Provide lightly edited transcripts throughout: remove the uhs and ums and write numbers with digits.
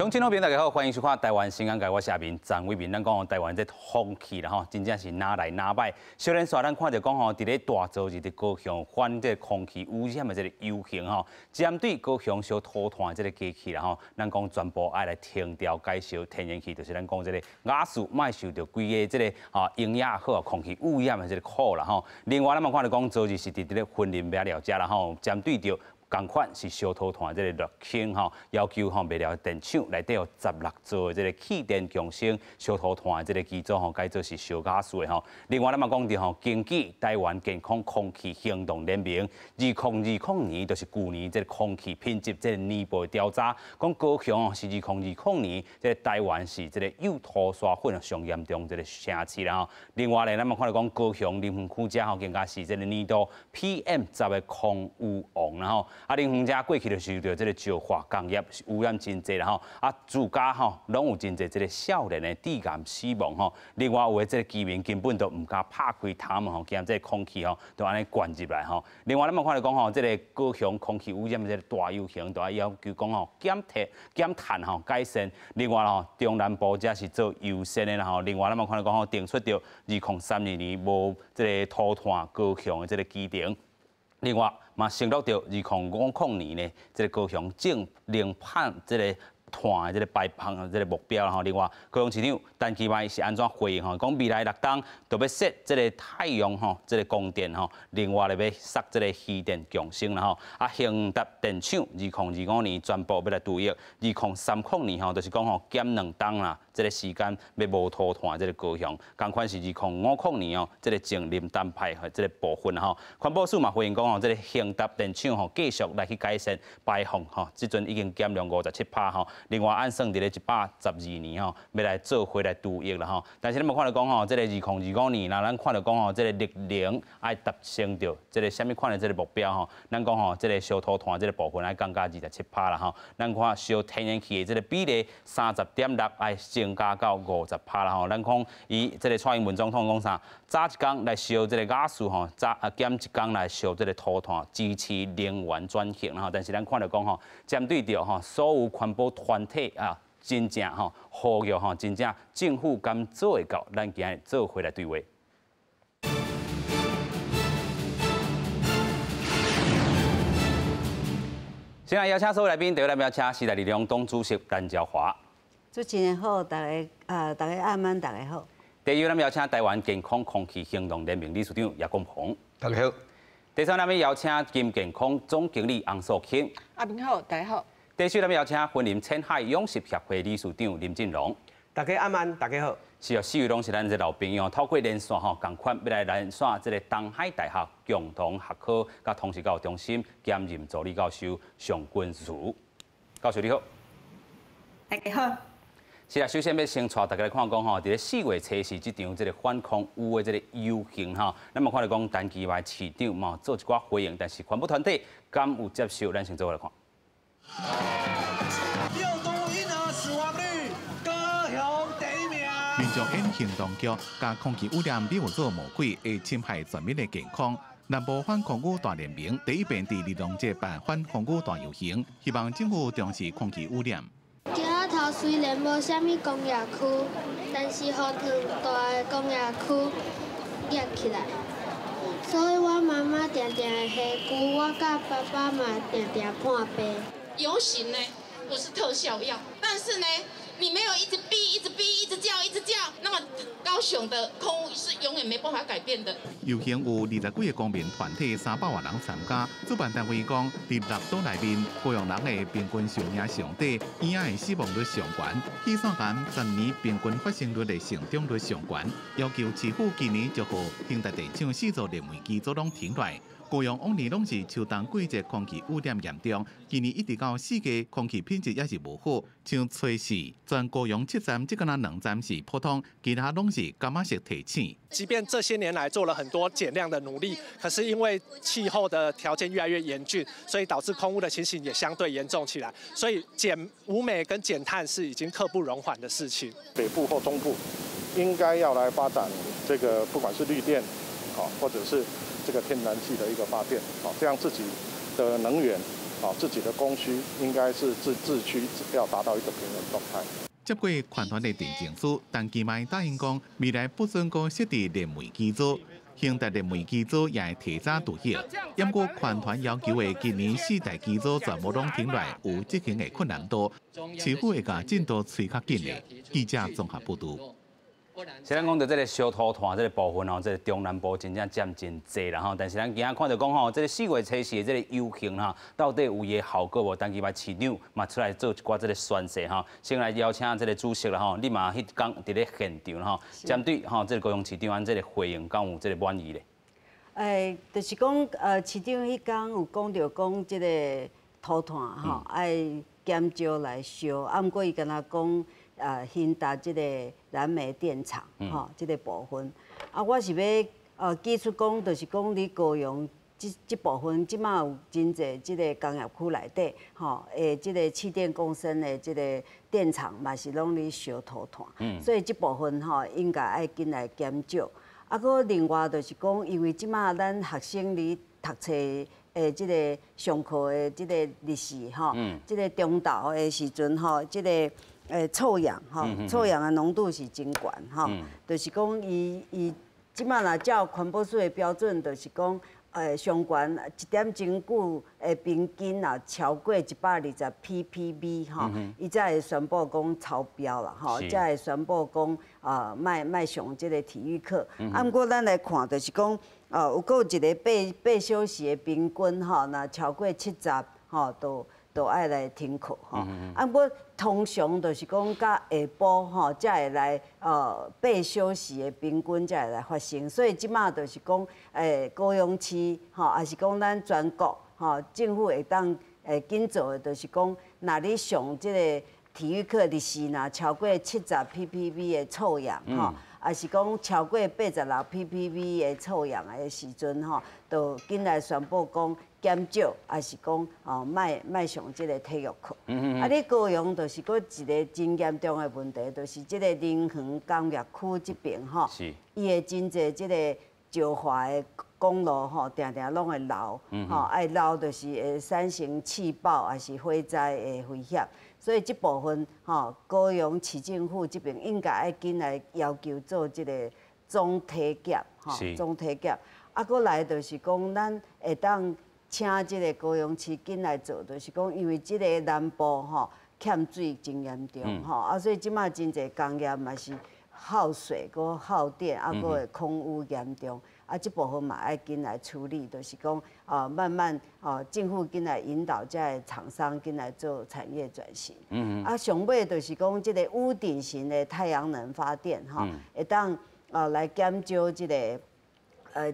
乡親好朋友大家好，歡迎收看《台灣新眼界》，我是阿明張偉民。咱講台灣這風氣啦吼，真正是若來若䆀。小連紲咱看著講吼，佇咧大昨日佇高雄反這個空氣污染的這個遊行吼，針對高雄燒塗炭的這個機器啦吼，咱講全部愛來停掉改燒天然氣，就是咱講這個瓦斯，莫受著規个這個吼營養好空氣污染的這個苦啦吼。另外，咱嘛看著講，昨日是佇這個雲林麥寮遮啦吼，針對著仝款是燒塗炭這個熱氫吼，要求吼麥寮電廠內底有16座的這個氣電共生燒塗炭的這個機組吼，改做是燒瓦斯的吼。另外，咱嘛講著吼，根據台灣健康空氣行動聯盟2020年，就是舊年這個空氣品質這個年報調查，講高雄是2020年這個台灣是這個幼塗沙粉上嚴重這個城市啦吼。另外咧，咱嘛看著講高雄林園區遮吼，更加是這個年度 PM 10的空污王啦吼。啊，林園遮過去就受著這個石化工業污染真濟啦吼，啊，住家吼攏有真濟這個少年的致癌死亡吼。另外有的這個居民根本都毋敢拍開窗門吼，驚這個空氣吼就按呢灌入來吼。另外，咱嘛看著講吼，這個高雄空氣污染的這個大遊行，都愛要求講吼減碳減碳吼改善。另外吼，中南部遮是做優先的啦吼。另外，咱嘛看著講吼，定出著2032年無這個塗炭高雄的這個基定。另外，嘛承諾著2050年呢，這個高雄淨零碳這個碳的這個排放的這個目標吼。另外，高雄市長陳其邁是按怎回應吼？講未來6冬就欲設這個太陽吼，這個光電吼，另外咧欲設這個漁電共生啦吼。啊，興達電廠2025年全部欲來除役，2030年吼，就是講吼減2冬啦，這個時間欲無塗炭這個高雄，仝款是2050年哦，這個淨零碳排的這個部分吼。環保署嘛回應講吼，這個興達電廠吼繼續來去改善排放吼，這陣已經減量57%吼。另外按算佇咧112年吼，欲來做伙來除役啦吼。但是你嘛看著講吼，這個2025年，若咱看著講吼，這個綠能愛達成著這個啥物款的這個目標吼，咱講吼，這個燒塗炭這個部分愛降到27%啦吼。咱看燒天然氣的這個比例30.6愛增加到50%啦吼。咱講伊這個蔡英文總統講啥？早一工來燒這個瓦斯吼，早啊減一工來燒這個塗炭，支持能源轉型啦吼。但是咱看著講吼，針對著吼所有環保團體啊，真正吼呼籲吼，真正政府敢做會到，咱今日做伙來對話。先來邀請所有來賓，第一位邀請時代力量黨主席陳昭華。主持人好，大家啊，大家暗暝，大家好。第二位咱邀請台灣健康空氣行動聯盟理事長葉國鵬。大家好。第三，咱邀請金健康總經理洪素卿。阿明好，大家好。第四，咱邀請雲林淺海養殖協會理事長林進榮。大家暗暝，大家好。是哦，四位攏是咱這老朋友，透過連線吼，仝款欲來連線這個東海大學共同學科佮通識教育中心兼任助理教授尚君如教授，你好。大家好。是啊，首先欲先帶大家來看講吼，佇咧4月初四這場這個反空污的這個遊行吼，咱嘛看著講陳其邁市長嘛做一寡回應，但是環保團體敢有接受？咱先做伙來看。六都嬰兒死亡率，高雄第一名。民眾用行動劇共空氣污染比喻做魔鬼，會侵害全民的健康。南部反空污大聯盟第一遍佇兒童節辦反空污大遊行，希望政府重視空氣污染。橋仔頭雖然無啥物工業區，但是予大的工業區壓起來，所以我媽媽定定會下蠱，我佮爸爸嘛定定破病。遊行呢不是特效藥，但是呢，你沒有一直逼、一直逼、一直叫、一直叫，那麼高雄的空污是永遠沒辦法改變的。遊行有20幾个公民團體，300外人參加。主辦單位講，佇六都內面，高雄人的平均壽命上短，嬰仔的死亡率上懸，肺腺癌10年平均發生率的成長率上懸，要求市府今年就予興達電廠四座燃煤機組攏停落來。高雄往年攏是秋冬季節空氣污染嚴重，今年一直到4月空氣品質也是無好。像初四，全高雄七站，只敢若兩站是普通，其他攏是柑仔色提醒。即便這些年來做了很多減量的努力，可是因為氣候的條件越來越嚴峻，所以導致空污的情形也相對嚴重起來。所以減無煤跟減碳是已經刻不容緩的事情。北部或中部應該要來發展這個，不管是綠電，或者是這個天然氣的一個發電，這樣自己的能源自己的供需應該是自治區要達到一個平衡狀態。接過環團的陳情書，陳其邁答應講，未來不准閣設置燃煤機組，興達燃煤機組也會提早退役。毋過環團要求的今年四台機組全部攏停落來，有執行的困難度，市府會共進度催較緊的。記者綜合報導。雖然講到這個燒塗炭這個部分吼，這個中南部真正佔真濟啦吼，但是咱今仔看著講吼，這個4月初四的這個遊行哈，到底有伊的效果無？陳其邁市長嘛出來做一寡這個宣示吼，先來邀請這個主席啦吼，你嘛彼工佇咧現場吼，針對吼這個高雄市長按這個回應，敢有這個滿意咧？就是講，市長彼工有講著講這個塗炭吼，愛減少來燒，啊，毋過伊敢若講。興達這個燃煤電廠，吼，這個部分，啊，我是欲指出講，就是講你高雄這部分，這馬有真濟這個工業區內底，吼，這個汽電共生的這個電廠嘛是攏咧燒塗炭，所以這部分吼應該愛緊來減少。啊，閣另外就是講，因為這馬咱學生咧讀冊的這個上課的這個日時，吼，這個中晝的時陣，吼，這個。臭氧吼，臭氧的濃度是真懸吼，就是講伊這馬若照環保署的標準，就是講上懸一點鐘久的平均若超過120 ppb 吼，伊才會宣布講超標啦吼，才會宣布講啊，莫莫上這個體育課。啊，毋過咱來看，就是講有閣有一個八小時的平均吼，若超過70吼，都愛來停課吼。啊，毋過通常就是講到下晡吼，才會來八小時的平均才會來發生。所以這馬就是講，高雄市吼，抑是講咱全國吼，政府會當緊做的，就是講，若你上這個體育課日時若超過70 ppb 的臭氧吼，抑是講超過86 ppb 的臭氧的時陣吼，就緊來宣布講減少，抑是講哦，莫莫上這個體育課。啊，你高雄就是閣一個真嚴重的問題，就是這個林園工業區這邊吼，伊會真濟這個石化的管路吼，定定攏會漏，吼，愛漏就是會產生氣爆，抑是火災的危險。所以這部分吼，高雄市政府這邊應該愛緊來要求做這個總體檢，吼，總體檢。啊，閣來就是講，咱會當請這個高雄市緊來做，就是講，因為這個南部吼欠水真嚴重，吼，啊，所以這馬真濟工業嘛是耗水、閣耗電，啊，閣會空污嚴重。啊，這部分嘛愛緊來處理，就是講啊，慢慢啊，政府緊來引導這个廠商緊來做產業轉型。啊，上尾就是講這個屋頂型的太陽能發電，吼，會當啊來減少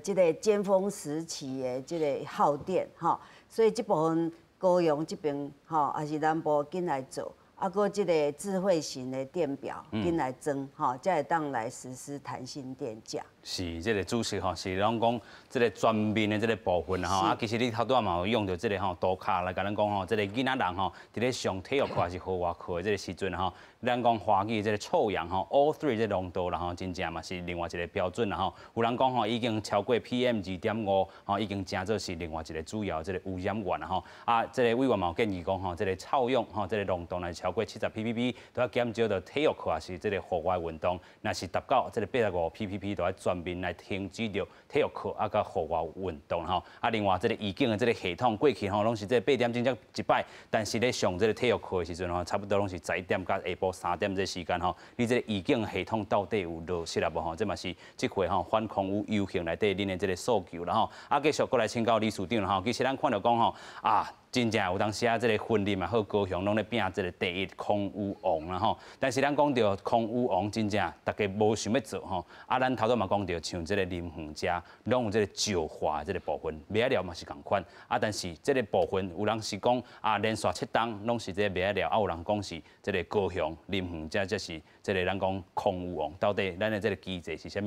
這個尖峰時期的這個耗電，吼。所以這部分高雄這邊吼，抑是南部緊來做。啊，閣這個智慧型的電表緊來裝，吼，才會當來實施彈性電價。是，這個主席吼，是攏講這個全面的這個部分吼。啊，其實你頭拄仔嘛有用著這個吼圖卡來共咱講吼，這個囡仔人吼，佇咧上體育課抑是戶外課的這個時陣吼，咱講華語這個臭氧吼，O3 這個濃度啦吼，真正嘛是另外一個標準啦吼。有人講吼，已經超過 PM 2.5吼，已經成做是另外一個主要這個污染源啦吼。啊，這個委員嘛有建議講吼，這個臭氧吼，這個濃度若超過70 ppb，都要減少著體育課抑是這個戶外運動，若是達到這個85 ppb，都愛全面來停止著體育課啊，佮戶外運動吼。啊，另外這個預警的這個系統過去吼，攏是這個8點鐘才一擺，但是咧上這個體育課的時陣吼，差不多攏是11點到下晡3點這個時間吼。你這個預警系統到底有落實啊無吼？這嘛是這回吼反空污遊行內底恁的這個訴求啦吼。啊，繼續閣來請教理事長吼。其實咱看著講吼啊，真正有當時啊，這個雲林嘛好，高雄攏咧拼這個第一空污王啦吼。但是咱講著空污王，真正大家無想欲做吼。啊，咱頭拄嘛講著，像這個林園遮，攏有這個石化這個部分，麥仔料嘛是仝款。啊，但是這個部分有人是講啊，連續7冬攏是這個麥仔料，啊，有人講是這個高雄林園遮才是這個咱講空污王。到底咱的這個機制是啥物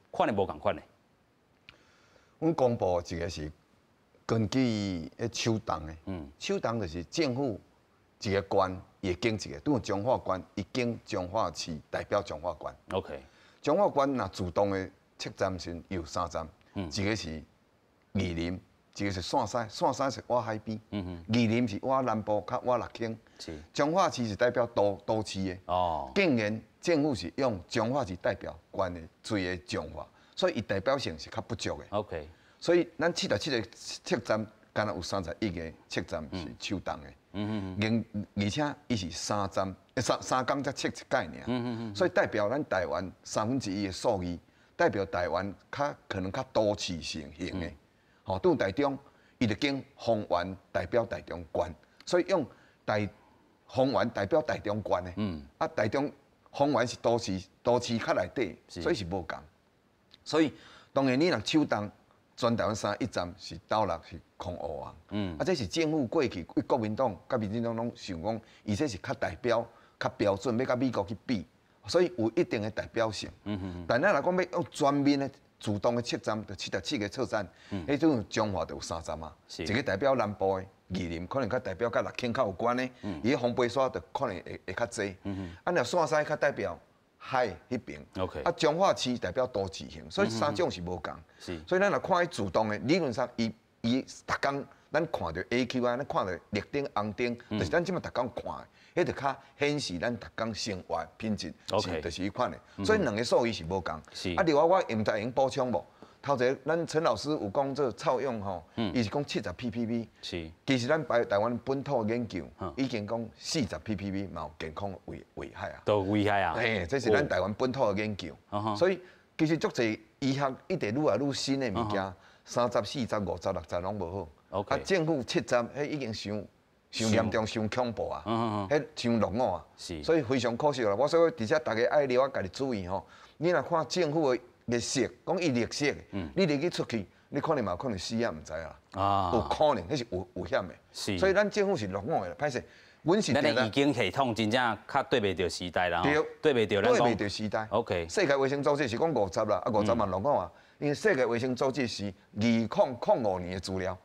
款的無仝款的？阮公布一個是根據彼手動的，手動就是政府一個縣伊會揀一個，拄彰化縣伊揀彰化市代表彰化縣。 彰化縣若自動的測站時有三站，一個是二林，一個是線西，線西是倚海邊，二林是倚南部，較倚六輕。彰化市是代表都市的。竟然政府是用彰化市代表縣的最的彰化，所以伊代表性是較不足的。 所以咱77個測站，敢若有31個測站是手動的。而且伊是三站，三工才測一擺爾。所以代表咱台灣1/3的數字，代表台灣較可能較都市性型的。吼，對台中，伊就揀豐原代表台中縣，所以用台豐原代表台中縣的。啊，台中豐原是都市，都市較內底，所以是無仝。所以當然你若手動，全台灣31站是斗六是空烏啊。啊，這是政府過去對國民黨佮民進黨攏想講，伊這是較代表、較標準，欲佮美國去比，所以有一定的代表性。但咱若講欲用全面的自動的測站，就77個測站，彼種彰化就有三站啊，一個代表南部的二林，可能較代表佮六輕較有關的，伊個風飛沙就可能會較濟。啊，若線西較代表海彼邊，啊，彰化市代表都市型，所以三種是無仝。所以咱若看彼自動的，理論上伊伊逐工咱看著 AQI，咱看著綠燈紅燈，就是咱這馬逐工看的，彼就較顯示咱逐工生活品質是就是彼款的。所以兩個數字是無仝。啊，另外我毋知會用補充無？頭一個咱陳老師有講這臭氧吼，伊是講70 ppb，其實咱台灣本土研究已經講40 ppb 嘛有健康危害啊，都危害啊。嘿，這是咱台灣本土的研究，所以其實足濟醫學一直愈來愈新的物件，30、40、50、60攏無好。啊，政府70，彼已經傷傷嚴重、傷恐怖啊！彼傷落伍啊！所以非常可惜啦。我所以佇遮逐家愛了家己注意吼。你若看政府的綠色，講伊綠色，你入去出去，你可能嘛有可能死也毋知啦。有可能，彼是有危險的。所以咱政府是落伍的啦，歹勢。阮是咱的預警系統真正較對袂著時代啦。對，對袂著對袂著時代。 世界衛生組織是講50啦，啊50嘛落伍啊。因為世界衛生組織是2005年的資料，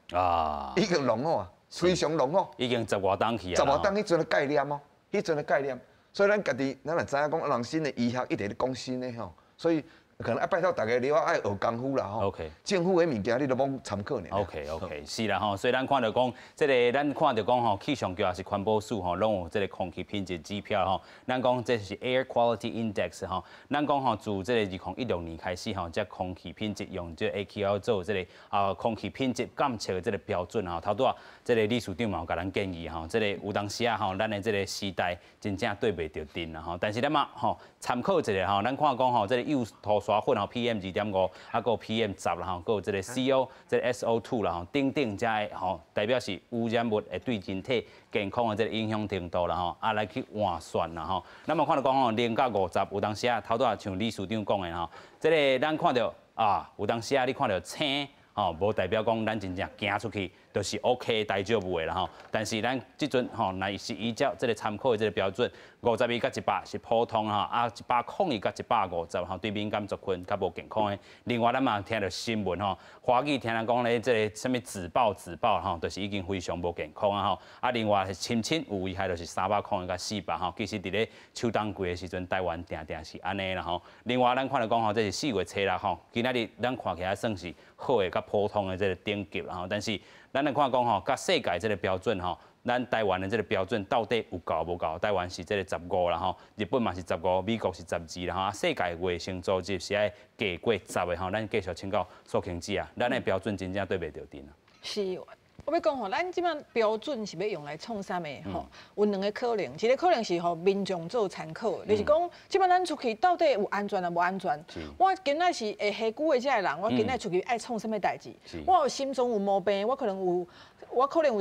已經落伍啊，非常落伍。已經十外冬去啊。十外冬彼陣的概念哦，彼陣的概念。所以咱家己，咱若知影講，人新的醫學一直咧講新的吼，所以可能愛拜託大家，你愛學功夫啦吼。 政府的物件你都罔參考爾。 OK，是啦吼，所以咱看著講，這个咱看著講吼，氣象局也是環保署吼，攏有這个空氣品質指標吼。咱講這是 Air Quality Index 吼，咱講吼自這个2016年開始吼，這空氣品質用這 AQI 做這个空氣品質監測的這个標準吼。頭拄仔這个理事長嘛有共咱建議吼，這个有當時啊吼，咱的這个時代真正對袂著陣啦吼。但是咱嘛吼參考一下吼，咱看講吼，這个幼塗沙粉吼 PM 2.5，啊，閣有 PM 10啦吼，閣有這个 CO、這个 SO2 啦吼，等等遮个吼，代表是污染物會對人體健康的這个影響程度啦吼，啊來去換算啦吼。咱嘛看著講吼，0到50，有當時啊，頭拄仔像理事長講的吼，這个咱看著啊，有當時啊，你看著青吼，無代表講咱真正行出去就是 OK 大丈夫的啦吼。但是咱這陣吼，若是依照這个參考的這个標準，52佮100是普通吼，啊101佮150吼，對敏感族群較無健康的。另外，咱嘛聽著新聞吼，華語聽人講咧，這个啥物紫爆紫爆吼，就是已經非常無健康啊吼。啊，另外深深有危害，就是301佮400吼。其實佇咧秋冬季的時陣，台灣定定是按呢啦吼。另外，咱看著講吼，這是4月初六吼，今仔日咱看起來算是好的佮普通的這个等級啦吼。但是咱來看講吼，佮世界這个標準吼，咱台灣的這个標準到底有夠無夠？台灣是這个15啦吼，日本嘛是十五，美國是12啦吼。啊，世界衛生組織是愛加過十的吼。咱繼續請教素卿姐啊，咱的標準真正對袂著陣啊。是，我欲講吼，咱這擺標準是欲用來創啥物吼？有兩个可能，一个可能是予民眾做參考，就是講這擺咱出去到底有安全抑無安全？我今仔是會下久的這个人，我今仔出去愛創啥物代誌？我有心臟有毛病，我可能有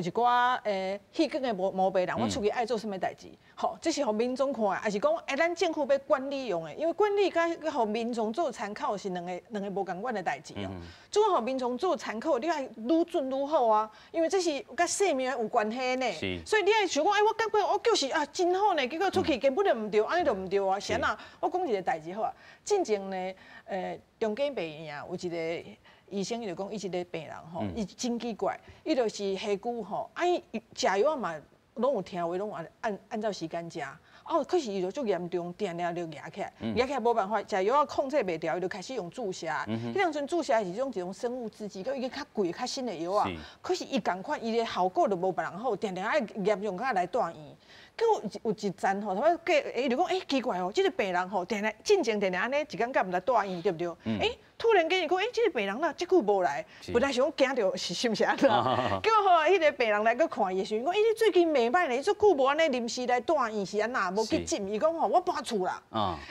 一寡血管的毛病人，我出去愛做啥物代誌？吼，這是予民眾看的，抑是講咱政府欲管理用的？因為管理佮予民眾做參考是兩個無仝款的代誌哦。主要予民眾做參考，你愛愈準愈好啊，因為這是佮生命有關係呢。所以你愛想講，我感覺我就是啊真好呢，結果出去根本就毋對，按呢就毋對啊。是按怎？我講一个代誌好啊。進前呢，長庚病院啊，有一个醫生，伊就講，伊一个病人吼，伊真奇怪，伊就是下久吼，啊伊食藥嘛。攏有聽話，攏按照時間食。哦，可是伊就足嚴重，定定就夯起來，夯起來無辦法，食藥仔控制袂牢，伊就開始用注射。彼當陣注射是一種生物製劑，閣已經較貴、較新的藥仔。可是伊仝款，伊的效果就無別人好，定定愛嚴重甲來住院。結果有一陣吼，他過，伊就講，欸，奇怪哦，這個病人吼，定定進前定定按呢，一工敢毋來住院，對毋對？欸，突然間伊講，欸，這個病人哪這久無來，本來想講驚著是是毋是按怎？結果吼，彼個病人來閣看伊的時陣，講，欸，你最近袂䆀呢，這久無按呢臨時來住院是按怎？無去診？伊講吼，我搬厝啦。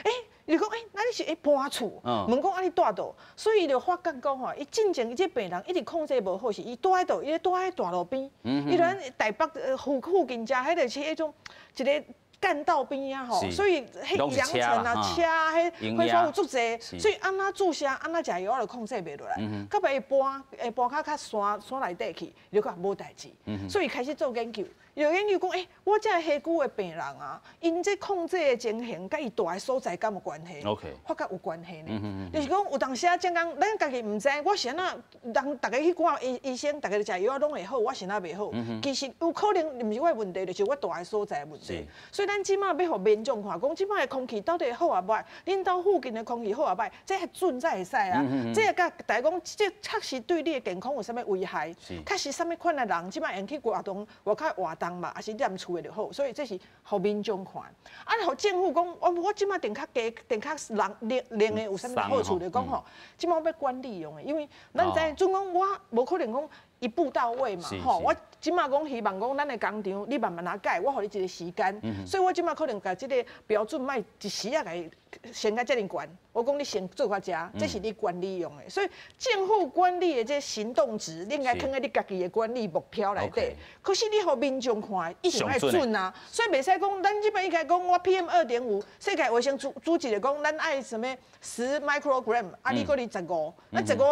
欸，伊講，欸，那你是會搬厝？問講啊，你住佗？所以伊就發覺講吼，伊進前伊這病人一直控制無好，是伊住佇佗？伊住佇大路邊，伊佇台北附近遮，彼個是彼種一個幹道邊仔吼，所以彼揚塵啊、車彼揮發物足濟，所以按怎注射、按怎食藥仔就控制袂落來。到尾伊搬，會搬較山內底去，伊就講無代誌，所以開始做研究。伊就研究講，欸，我這個痚呴的病人啊，𪜶這控制的情形，佮伊住的所在敢有關係？發覺有關係呢。就是講有當時啊，正講咱家己毋知，我是按怎人逐家去看醫生，逐家食藥仔攏會好，我是按怎袂好？其實有可能毋是我的問題，就是我住的所在的問題。所以咱這馬欲予民眾看，講這馬的空氣到底好抑䆀？恁兜附近的空氣好抑䆀？這準才會使啊。這個佮大家講，這確實對你的健康有啥物危害？確實啥物款的人，這馬會去活動外口活動嘛，抑是踮厝的就好。所以這是予民眾看。啊，予政府講，我這馬定較低、定較冷冷冷的有啥物好處？就講吼，這馬欲管理用的，因為咱知準講我無可能講一步到位嘛，吼，我這馬講希望講咱的工廠，你慢慢仔改，我予你一個時間。所以我這馬可能共這個標準莫一時仔共伊先共遮爾懸。我講你先做到遮，這是你管理用的。所以政府管理的這行動值，你應該囥佇你家己的管理目標內底。可是你予民眾看，一定愛準啊。所以袂使講，咱這擺應該講我 PM 2.5，世界衛生組織就講，咱愛啥物10 microgram，啊你閣佇十五，啊十五。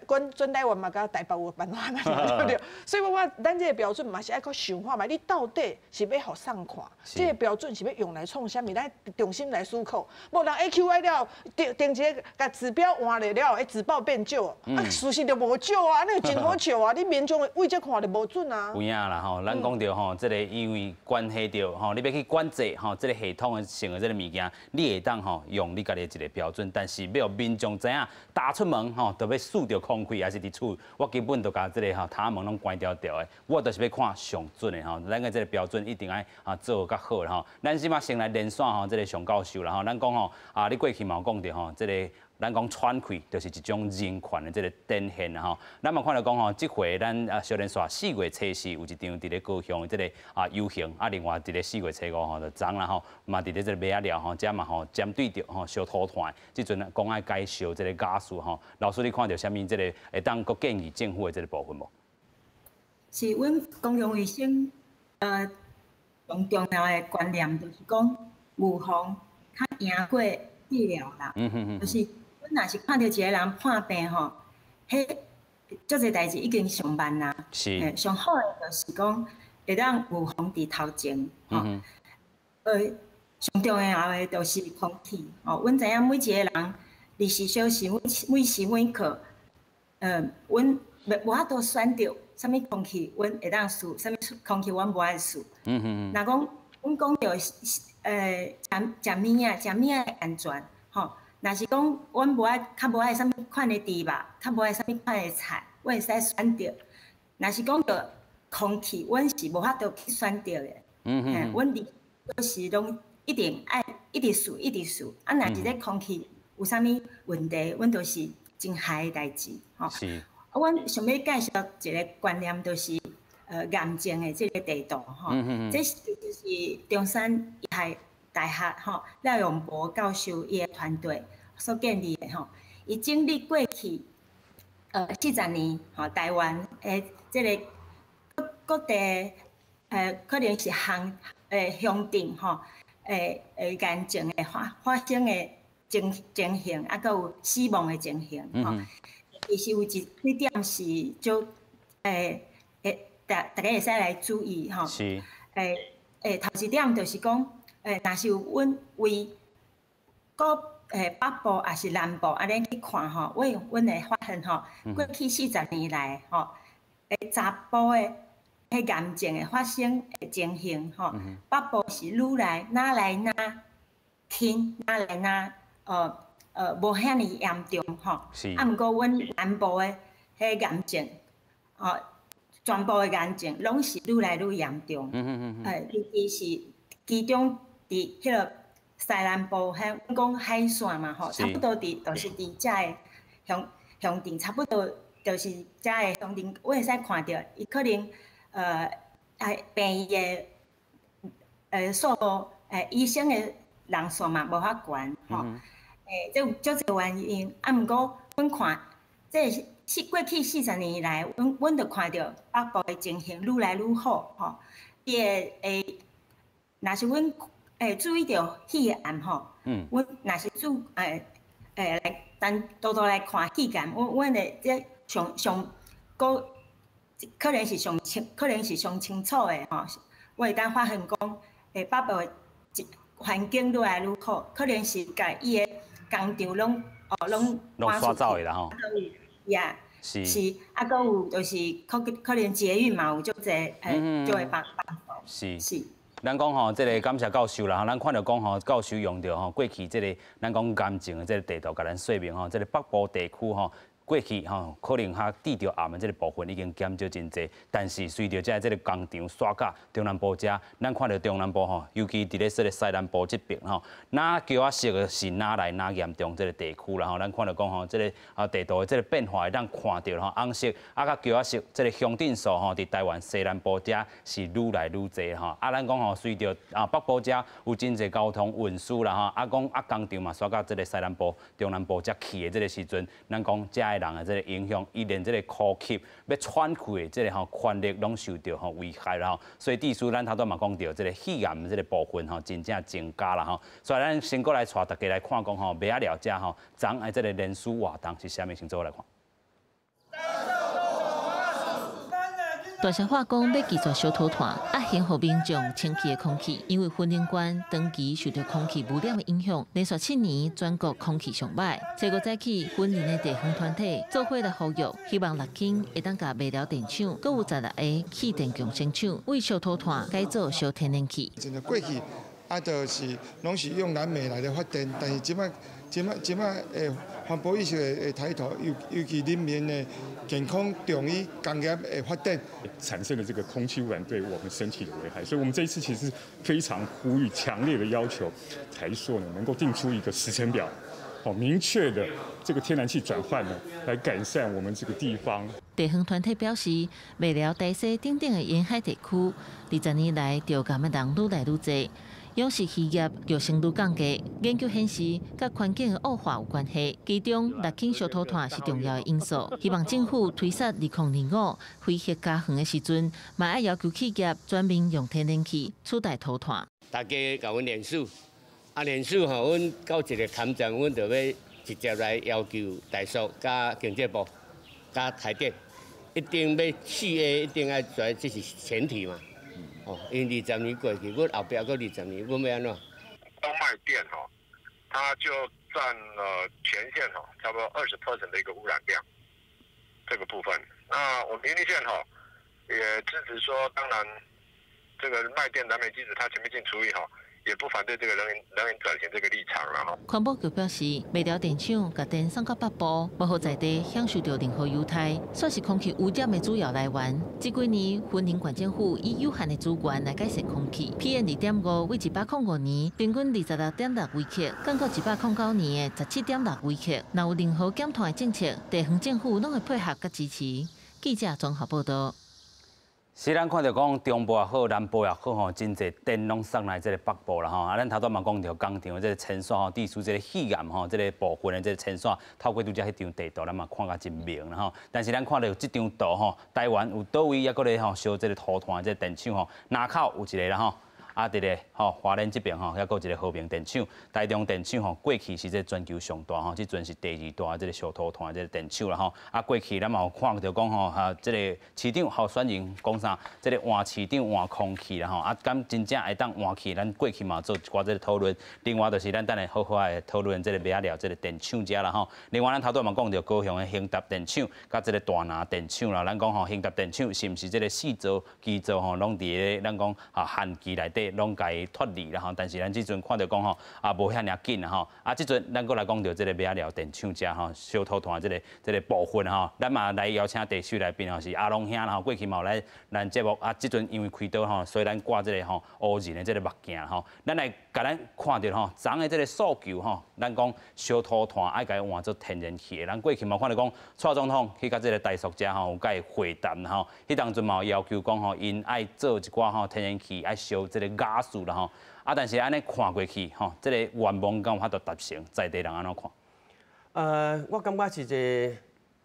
阮全台灣嘛，佮台北有辦法嘛，對不對？所以我咱這個標準嘛是愛閣想看覓，你到底是欲予誰看？這個標準是欲用來創啥物？咱重新來思考。無人 AQI 了，定定一个共指標換了了，會只報變少，啊，事實就無少啊，那真好笑啊！你民眾對這看就無準啊。有影啦吼，咱講著吼，這個因為關係著吼，你欲去管制吼，這個系統性的這個物件，你會當吼用你家己的一個標準，但是欲予民眾知影，踏出門吼，就欲嗅著空氣，抑是佇厝，我根本就共這個吼窗門攏關牢牢的，我就是欲看上準的吼，咱的這個標準一定愛啊做較好吼。咱這馬先來連線吼，這個上教授啦吼，咱講吼啊，你過去嘛有講著吼，這個咱講喘氣就是一種人權的這個展現啦吼。咱嘛看著講吼，這回咱啊小連續4月初四有一場佇咧高雄的這個啊遊行，啊另外佇咧4月初五吼就昨啦吼，嘛佇咧這個麥仔寮吼，遮嘛吼針對著吼燒塗炭，這陣講愛改燒這個瓦斯吼。老師你看著啥物這個會當閣建議政府的這個部分無？是阮公共衛生上重要的觀念，就是講預防較贏過治療啦。就是阮若是看著一個人破病吼，彼足濟代誌已經上慢啦。上好的就是講會當預防佇頭前吼。上重要的就是空氣吼。阮知影每一個人24小時每時每刻，阮無法度選擇啥物空氣，阮會當吸，啥物空氣阮無愛吸。若講阮講著食物仔，食物仔安全吼。若是講阮無愛，較無愛啥物款的豬肉，較無愛啥物款的菜，阮會使選擇。若是講著空氣，阮是無法度去選擇的。阮24小時攏一定愛一直吸，一直吸。啊，若是這空氣有啥物問題，阮就是真害的代誌吼。啊，阮想欲介紹一個觀念，就是癌症的這個地圖吼。這是就是中山醫學大學吼廖永博教授伊的團隊所建立的吼。伊整理過去40年吼台灣的這個各各地可能是鄉鎮吼癌症的發生的情形，啊，閣有死亡的情形吼。其實有一幾點是足逐家會使來注意吼。頭一點就是講，若是有阮為國北部抑是南部按呢去看吼，阮會發現吼，過去四十年來吼，查埔的彼癌症的發生的情形吼，北部是愈來愈來愈輕，愈來愈無遐爾嚴重吼。啊，毋過阮南部的彼癌症，吼，全部的癌症攏是愈來愈嚴重。尤其是其中佇彼个西南部，彼講海線嘛吼，差不多佇就是佇遮个鄉鄉鎮，差不多就是遮个鄉鎮，阮會使看著，伊可能病院的數目，醫生的人數嘛無遐懸吼。這有足濟原因，啊，毋過阮看，這是過去40年來，阮就看著北部的情形愈來愈好吼。伊會會，若是阮會注意著肺癌吼，阮若是注來單獨獨來看肺癌，阮的這上上閣可能是上清，可能是上清楚的吼。我會當發現講，北部的環境愈來愈好，可能是共伊的工廠攏哦攏攏徙走的啦吼。 Yeah，是，啊，閣有就是可能捷運嘛有足濟就會幫幫助。是。咱講吼，這个感謝教授啦，咱看著講吼，教授用著吼過去這个咱講癌症的這个地圖，共咱說明吼，這个北部地區吼，過去吼可能較致著癌的這个部分已經減少真濟，但是隨著這個工廠徙到中南部遮，咱看著中南部吼，尤其佇咧說個西南部這邊吼，若橋仔色的是愈來愈嚴重這个地區啦吼，咱看著講吼，這个地圖的這个變化會當看著吼，紅色啊佮橋仔色這个鄉鎮數吼，佇台灣西南部遮是愈來愈濟吼，啊咱講吼，隨著北部遮有真濟交通運輸啦吼，啊講啊工廠嘛徙到這个西南部、中南部遮去的這个時陣，咱講遮的人的這个影響，伊連這个呼吸欲喘氣的這个吼權利攏受著吼危害啦吼，所以致使咱頭拄嘛講著這个肺癌的這个部分吼，真正增加啦吼，所以咱先過來帶大家來看講吼，麥仔寮遮吼，昨昏這个連署活動是啥物，先做來看。大聲話講欲拒絕燒塗炭，啊，先予民眾清氣的空氣，因為雲林縣長期受著空氣污染的影響，連續7年全國空氣上䆀。這個早起，雲林的地方團體做伙來呼籲，希望六輕會當共麥寮電廠，閣有16个氣電共生廠，為燒塗炭改做燒天然氣。真過去啊，就是攏是用燃煤來咧發電，但是這擺環保意識的抬頭，尤其人民的健康重於工業的發展，產生的這個空氣污染對我們身體的危害，所以我們這一次其實非常呼籲，強烈的要求台塑呢能夠定出一個時程表，好明確的這個天然氣轉換呢，來改善我們這個地方。地方團體表示，麥寮、台西等等的沿海地區，20年來著癌的人愈來愈濟。養殖漁業肉性愈降低，研究顯示，佮環境的惡化有關係。其中，六輕燒塗炭是重要的因素。希望政府推捒2025非核家園的時陣，嘛愛要求企業全面用天然氣取代塗炭。大家共阮聯署，啊聯署吼，阮到一个坎站，阮就欲直接來要求台塑佮經濟部佮台電，一定欲企業一定愛做，這是前提嘛。哦，因為20年過去，阮後壁閣20年，阮欲按怎？光賣電吼，它就佔了全縣吼，差不多20% 的一個污染量，這個部分。那我們雲林縣吼也支持說，當然這個賣電燃煤機組它全面性除役吼，也不反對這個能源轉型這個立場啦。環保局表示，麥寮電廠共電送到北部，無予在地享受著任何優待，煞是空氣污染的主要來源。這幾年，雲林縣政府以有限的資源來改善空氣，PM2.5為105年平均26.6微克，降到109年的17.6微克。若有任何減碳的政策，地方政府攏會配合佮支持。記者綜合報導。是咱看著講中部也好，南部也好吼，真濟電攏送來這个北部啦吼。啊，咱頭拄嘛講著工廠的這个遷徙吼，致使這个肺癌吼，這个部分的這个遷徙，透過拄才彼張地圖，咱嘛看甲真明啦吼。但是咱看著這張圖吼，台灣有佗位猶閣咧吼燒這个塗炭的這个電廠吼，林口有一个啦吼。啊，佇咧吼花蓮這邊吼，猶閣有一個和平電廠，台中電廠吼，過去是這全球上大吼，這陣是第二大這個燒土炭這個電廠啦吼。啊，過去咱嘛有看著講吼，哈，這個市長候選人講啥？這個換市長換空氣啦吼，啊，敢真正會當換氣？咱過去嘛做一寡這個討論。另外就是咱等下好好來討論這個麥仔寮這個電廠遮啦吼。另外咱頭拄嘛講著高雄的興達電廠，佮這個大林電廠啦，咱講吼興達電廠是毋是這個四座基座吼，攏佇咧咱講啊限期內底攏共伊脫離啦吼？但是咱這陣看著講吼啊無遐爾緊啦吼。啊，這陣咱閣來講著這個麥仔寮電廠遮吼燒土炭這個部分吼，咱嘛來邀請第四來賓吼是阿龍兄啦吼，過去嘛有來咱節目啊，這陣因為開刀吼，所以咱掛這個吼烏人的這個目鏡吼，咱來共咱看著吼，昨的這個訴求吼，咱講燒土炭愛共伊換做天然氣的，咱過去嘛看著講蔡總統去共這個台塑遮吼有共伊會談吼，彼當陣嘛有要求講吼，𪜶愛做一寡吼天然氣愛燒這個瓦斯啦吼，啊，但是按呢看過去吼，這個願望敢有法度達成，在地人按怎看？我感覺是一個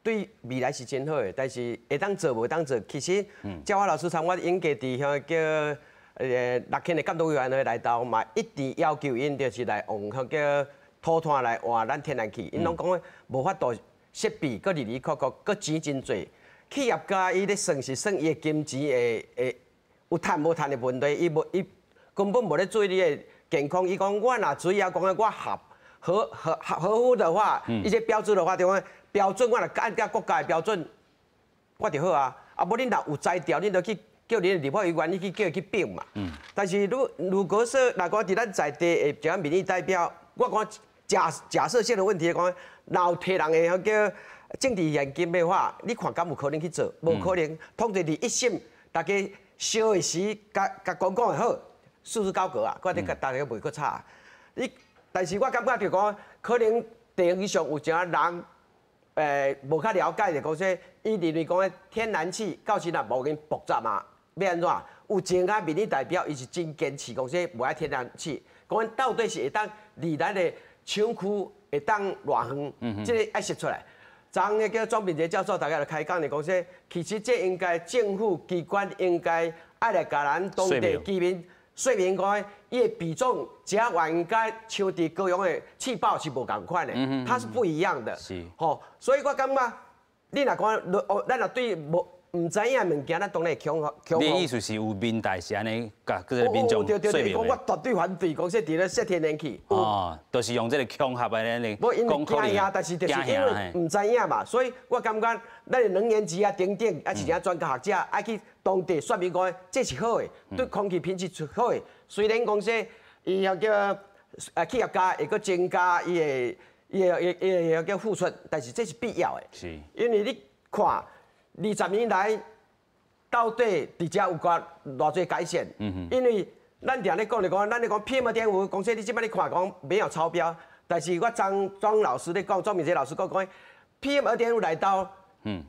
對未來是真好的，但是會當做無當做，其實趙華老師參我應該佇遐叫六輕的監督委員會內頭嘛，一直要求𪜶就是來用彼叫土炭來換咱天然氣，𪜶攏講無法度設備，閣離離扣扣，閣錢真濟。企業家伊咧算是算伊的金錢會會有趁無趁的問題，伊無伊根本無咧注意你的健康。伊講我若只要講我合合合合合乎的話，一些標準的話，就講標準我若按照國家的標準，我就好啊。啊，無恁若有才調，恁就去叫恁的立法委員，你去叫伊去變嘛。但是如如果說若講佇咱在地的一個民意代表，我講假假設性的問題講，若有提人的叫政治獻金的話，你看敢有可能去做？無可能。通常佇一審，大家燒的時，共共講講會好，束之高閣啊，我哋大家袂閣吵。你，但是我感覺就講，可能地方上有一寡人，無較了解就講說，伊認為講天然氣到時若無咁複雜嘛，欲按怎？有一寡民意代表，伊是真堅持講說無愛天然氣，講到底是會當離咱的廠區會當偌遠，這個愛說出來。昨昏叫莊秉潔教授，大家來開講，就講說，其實這應該政府機關應該愛來共咱當地居民說明講，伊的比重甲烷佮像佇高雄的氣爆是無仝款的，它是不一樣的。是，吼，所以我感覺，你若講，哦，咱若對無毋知影的物件，咱當然會恐慌。你的意思是有民代是按呢，共這個民眾說明？講我絕對反對，講說佇咧設天然氣。哦，就是用這個恐嚇的按呢。無因為驚嚇，但是就是因為毋知影嘛，所以我感覺咱的能源局啊等等，啊是啥專家學者愛去當地說明講，這是好的，對空氣品質是好的。雖然講說伊遐叫企業家會閣增加伊的伊的伊的伊叫付出，但是這是必要的。是。因為你看。20年來，到底佇遮有偌偌濟改善？因為咱定咧講就講，咱咧講 PM 2.5，講說你這擺咧看講沒有超標，但是我張莊老師咧講，莊秉潔老師講講，PM 2.5來到，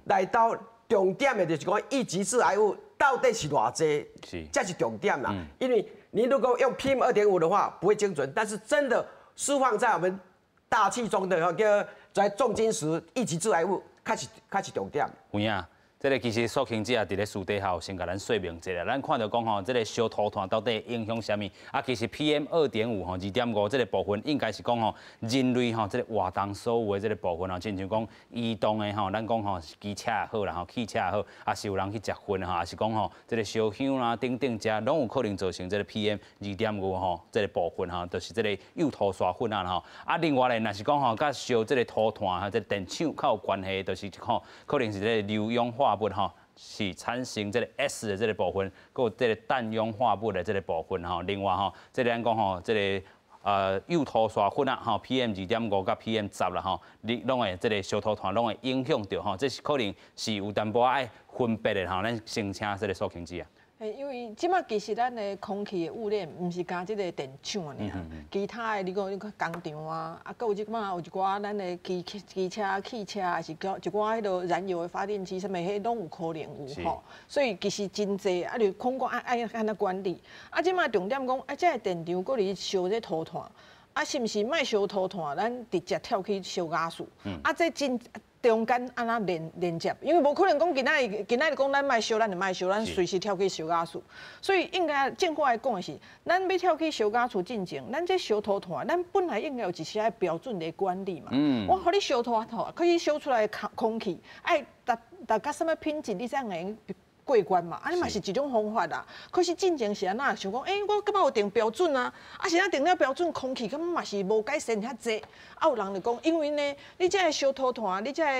來到重點的就是講抑級致癌物到底是偌濟，這是重點啦。因為你如果用 PM 2.5的話，不會精準，但是真的釋放在我們大氣中的叫在重金屬抑級致癌物，較是較是重點。有影。這個其實素卿姐也佇咧私底下有先共咱說明一下，咱看著講吼，這個燒土炭到底影響啥物？啊，其實 PM 2.5吼，2.5這個部分應該是講吼，人類吼這個活動所有的這個部分吼，親像講移動的吼，咱講吼機車也好啦吼，汽車也好，啊是有人去食薰吼，抑是講吼這個燒香啦等等，遮攏有可能造成這個 PM 2.5吼，這個部分吼，就是這個幼塗沙粉啊吼。啊，另外咧，若是講吼，佮燒這個土炭哈，這個電廠較有關係，就是吼，可能是這個硫氧化物吼，是產生這個 S 的這個部分，閣有這個氮氧化物的這個部分吼。另外吼，這個咱講吼，這個幼塗沙粉啊吼，PM 2.5佮 PM 10啦吼，你攏會這個燒土炭攏會影響著吼，這是可能是有淡薄仔愛分別的吼。咱先請這個素卿姐啊。因為這擺其實咱的空氣的污染，毋是干這個電廠爾，其他的你講你看工廠啊，啊，閣有這擺有一寡咱的機機車、汽車，抑是講一寡彼落燃油的發電機，啥物彼攏有可能有吼。所以其實真濟，啊，就控管愛愛按怎管理。啊，這擺重點講，啊，這個電廠閣佇燒這土炭，啊，是毋是莫燒土炭，咱直接跳去燒瓦斯？啊，這真。中間按怎連接？因為無可能講今仔日今仔日講咱莫燒，咱就莫燒，咱隨時跳去燒瓦斯。所以應該政府愛講的是，咱欲跳去燒瓦斯進前，咱這燒塗炭，咱本來應該有一些標準的管理嘛。我予你燒塗炭，可以燒出來的空氣愛達達到啥物品質，你才會用過關嘛？啊，你嘛是一種方法啦。可是進前是按怎想講？欸，我感覺有定標準啊，啊是按怎定了標準，空氣感覺嘛是無改善遐濟。啊，有人就講，因為呢，你這个燒塗炭，你這个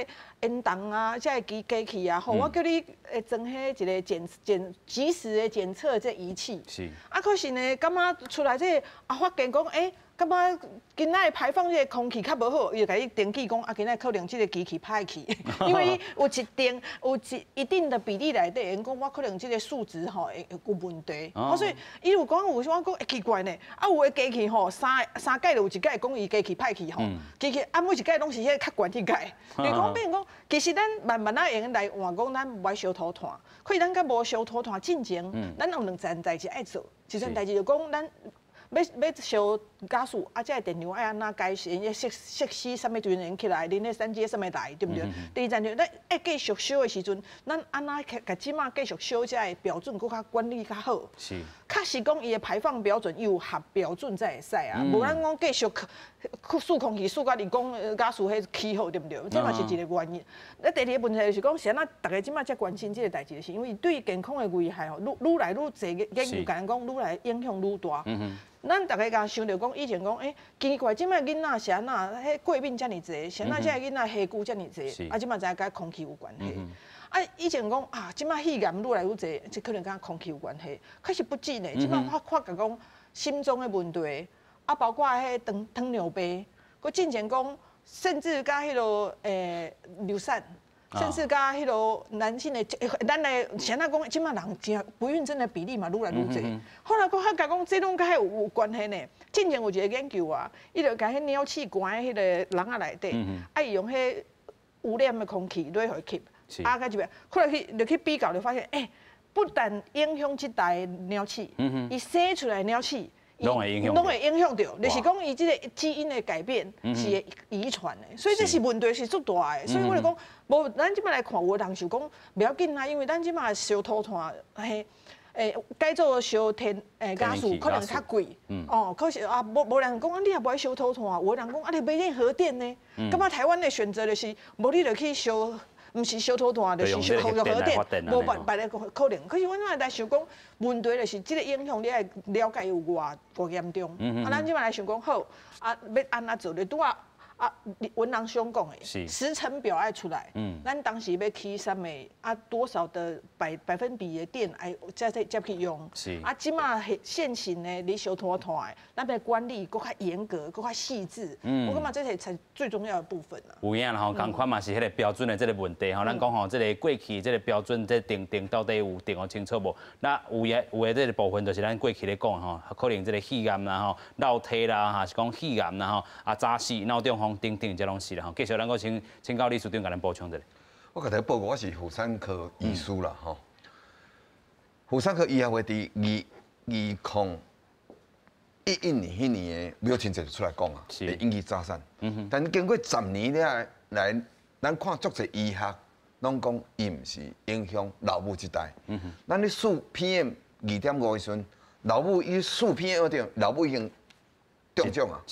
煙囱啊，這个機器啊，吼，我叫你會裝彼一个檢即時的檢測這儀器。啊，可是呢，感覺出來這個啊，發現講，欸，感覺今仔排放這個空氣較無好，伊就共你登記講啊，今仔可能這個機器歹去，因為有一定有一一定的比例內底，𪜶講我可能這個數值吼會有問題。哦，所以伊有講有時我講會奇怪呢，啊有的機器吼三屆就有一屆講伊機器歹去吼，機器啊每一屆攏是彼個較懸彼屆。就講變講，其實咱慢慢仔會用來換講，咱無愛燒塗炭，可是咱閣無燒塗炭進前，咱有兩層代誌愛做，一層代誌就講咱。欲燒瓦斯，啊，這个電量愛按怎改善？設施啥物陣起來，恁彼三接啥物來，對毋對？第二層就咱愛繼續燒的時陣，咱按怎共這馬繼續燒這个標準，閣較管理較好。確實講伊的排放標準有合標準才會使啊，無咱講繼續去釋空氣，釋甲你講瓦斯彼起好，對毋對？這嘛是一個原因。那第二個問題就是講，是按怎逐家這馬遮關心這個代誌，是因為對健康的危害吼，愈來愈濟研究，共咱講愈來影響愈大。咱逐家共想著講，以前講，欸，奇怪，這擺囡仔是按怎，彼過敏遮爾濟，是按怎這个囡仔痚呴遮爾濟，啊，這馬知影佮空氣有關係。啊，以前講啊，這擺肺癌愈來愈濟，這可能佮空氣有關係。可是不止呢，這擺發覺講心臟的問題，啊，包括彼糖尿病，閣進前講，甚至佮彼个流產。甚至佮彼个男性的，咱的現在講，這擺人真不孕症的比例嘛愈來愈濟。後來閣發覺講，這攏佮彼有關係呢。進前有一個研究啊，伊就共彼鳥鼠關佇彼个籠仔內底，啊，伊用彼污染的空氣落予吸，啊，佮這邊，後來去就去比較，就發現，欸，不但影響這代鳥鼠，伊生出來的鳥鼠。攏會影響，攏會影響著，就是講伊這個基因的改變是會遺傳的，所以這是問題是足大的。所以我就講，無咱這擺來看，有的人想講袂要緊啊，因為咱這擺燒塗炭，嘿，改做燒天瓦斯可能較貴，哦，可是啊，無人講啊，你也無愛燒塗炭，有的人講啊，你欲用核電呢？感覺台灣的選擇就是，無你就去燒。毋是燒塗炭，就是燒核電，無別个可能。可是阮來想講，問題就是這个影響，你愛了解有偌偌嚴重。啊，咱這擺來想講，好，啊，欲按怎做？就拄仔啊，文郎兄講的，時程表愛出來。咱當時欲起啥物啊？多少的百分比的電愛才去用。啊，這馬現行的你燒塗炭的，咱欲管理閣較嚴格，閣較細緻。我感覺這是才最重要的部分啊。有影啦吼，仝款嘛是彼个標準的這个問題吼。咱講吼，這个過去這个標準這定到底有定予清楚無？那有的這个部分就是咱過去咧講吼，可能這个肺癌啦吼、漏體啦，還是講肺癌啦吼、啊早死、腦中風等等，這攏是啦吼。繼續，咱閣請教理事長共咱補充一下。我共大家報告，我是婦產科醫師啦吼。婦產科醫學會佇2011年彼年的母親節就出來講啊，會引起早產。但經過10年了來，咱看足濟醫學，攏講伊毋是影響老母這代。咱咧試 PM 2.5的時陣，老母伊試 PM 2.5，老母已經中獎啊。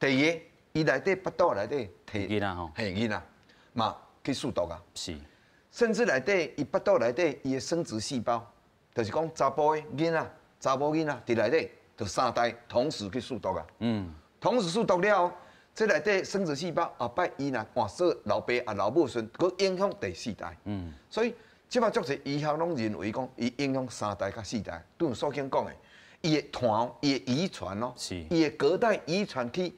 第二个，伊內底腹肚內底提囡仔吼，嘿囡仔嘛去試毒啊。甚至內底伊腹肚內底伊的生殖細胞，就是講查埔的囡仔、查某囡仔佇內底，就三代同時去試毒啊。同時試毒了後，這內底生殖細胞後擺伊若換做老爸啊老母時陣，閣影響第四代。所以這擺足濟醫學攏認為講，伊影響三代佮四代。拄所經講的，伊的傳，伊的遺傳咯，伊的隔代遺傳去，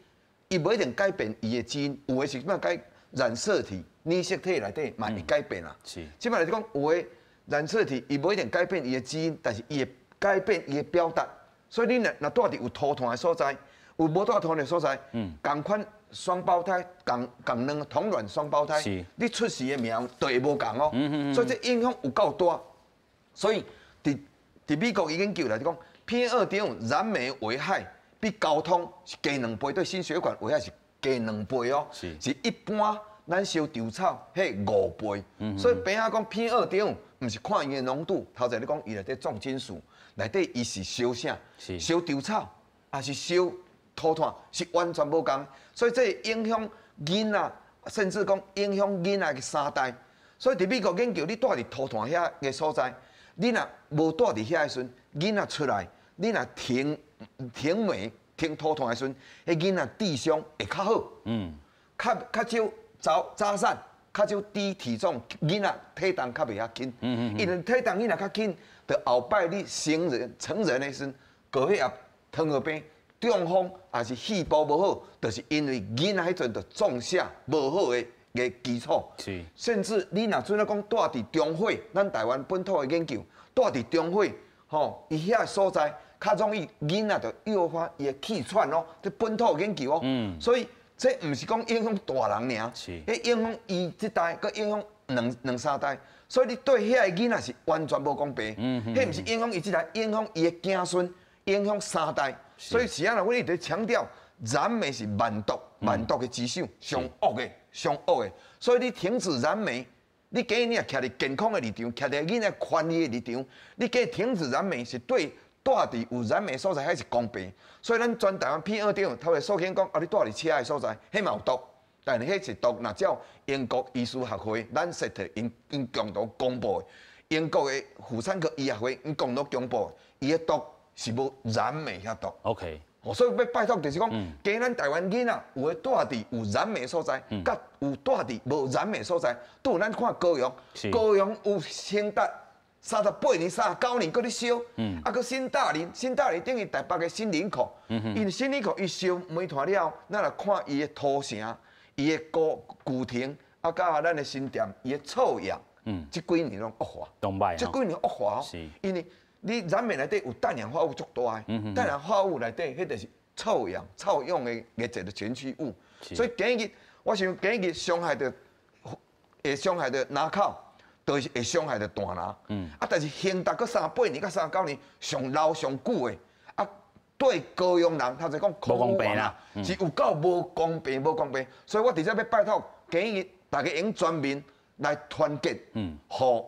伊無一定改變伊的基因，有的是怎改染色體、染色體內底嘛會改變啊。這擺來講，有的染色體伊無一定改變伊的基因，但是伊會改變伊的表達。所以你若住佇有塗炭的所在，有無住塗炭的所在，仝款雙胞胎，仝仝兩同卵雙胞胎，你出世的名就會無仝哦。所以這影響有夠大。所以佇美國研究來講，PM 2.5燃煤危害比交通是加2倍，對心血管危害是加2倍哦。是一般咱烧稻草彼5倍。所以边仔讲 PM 2.5，毋是看伊的浓度，头前你讲伊内底重金属，内底伊是烧啥？烧稻草，抑是烧土炭，是完全无仝。所以这影响囡仔，甚至讲影响囡仔的三代。所以伫美国研究，你蹛伫土炭遐个所在，你若无蹛伫遐的时阵，囡仔出来，你若停停煤、停土炭的时阵，彼囡仔智商会较好，较较少早早产，较少低体重，囡仔体重较袂遐轻。因为体重囡仔较轻，就后摆你成人的时阵，高血压、糖尿病、中风，抑是细胞无好，就是因为囡仔彼阵就种下无好的个基础。甚至你若准仔讲蹛伫中火，咱台湾本土的研究，蹛伫中火，吼，伊遐所在较容易囡仔就诱发伊的气喘哦，这本土研究哦。所以这毋是讲影响大人尔，彼影响伊这代，阁影响两两三代。所以你对遐个囡仔是完全无公平。彼毋是影响伊这代，影响伊的子孙，影响三代。所以是按怎，阮一直强调，燃煤是万毒万毒的之首，上恶的上恶的。所以你停止燃煤，你假你若徛伫健康的立场，徛伫囡仔权利的立场，你假停止燃煤是对蹛伫有燃煤所在，彼是公平。所以咱全台湾 PM 2.5，头下苏庆讲啊，你蹛伫车的所在，彼嘛有毒。但是彼是毒，若照英国医师学会，咱实体𪜶𪜶共同公布的，英国的妇产科医学会𪜶共同公布，伊的毒是无燃煤遐毒。 所以欲拜托就是讲，假咱台湾囡仔有的蹛伫有燃煤所在，佮有蹛伫无燃煤所在，拄咱看高雄，高雄有兴达38年、39年，阁咧烧，啊，阁新大林，新大林等于台北的新林口，因为新林口伊烧煤炭了后，咱来看伊的土城、伊的高旧亭，啊，佮咱的新店，伊的臭氧，这几年拢恶化，这几年恶化哦，因为你燃煤内底有氮氧化物足大的，氮氧化物内底，彼就是臭氧、臭氧的一个前驱物，所以今日我想今日伤害著，会伤害著林口，就是会伤害著大林。啊，但是兴达阁38年、佮39年上老上久的，啊，对高雄人，头先讲无公平啦，是有够无公平，无公平。所以我伫遮欲拜托，今日大家用全民来团结，予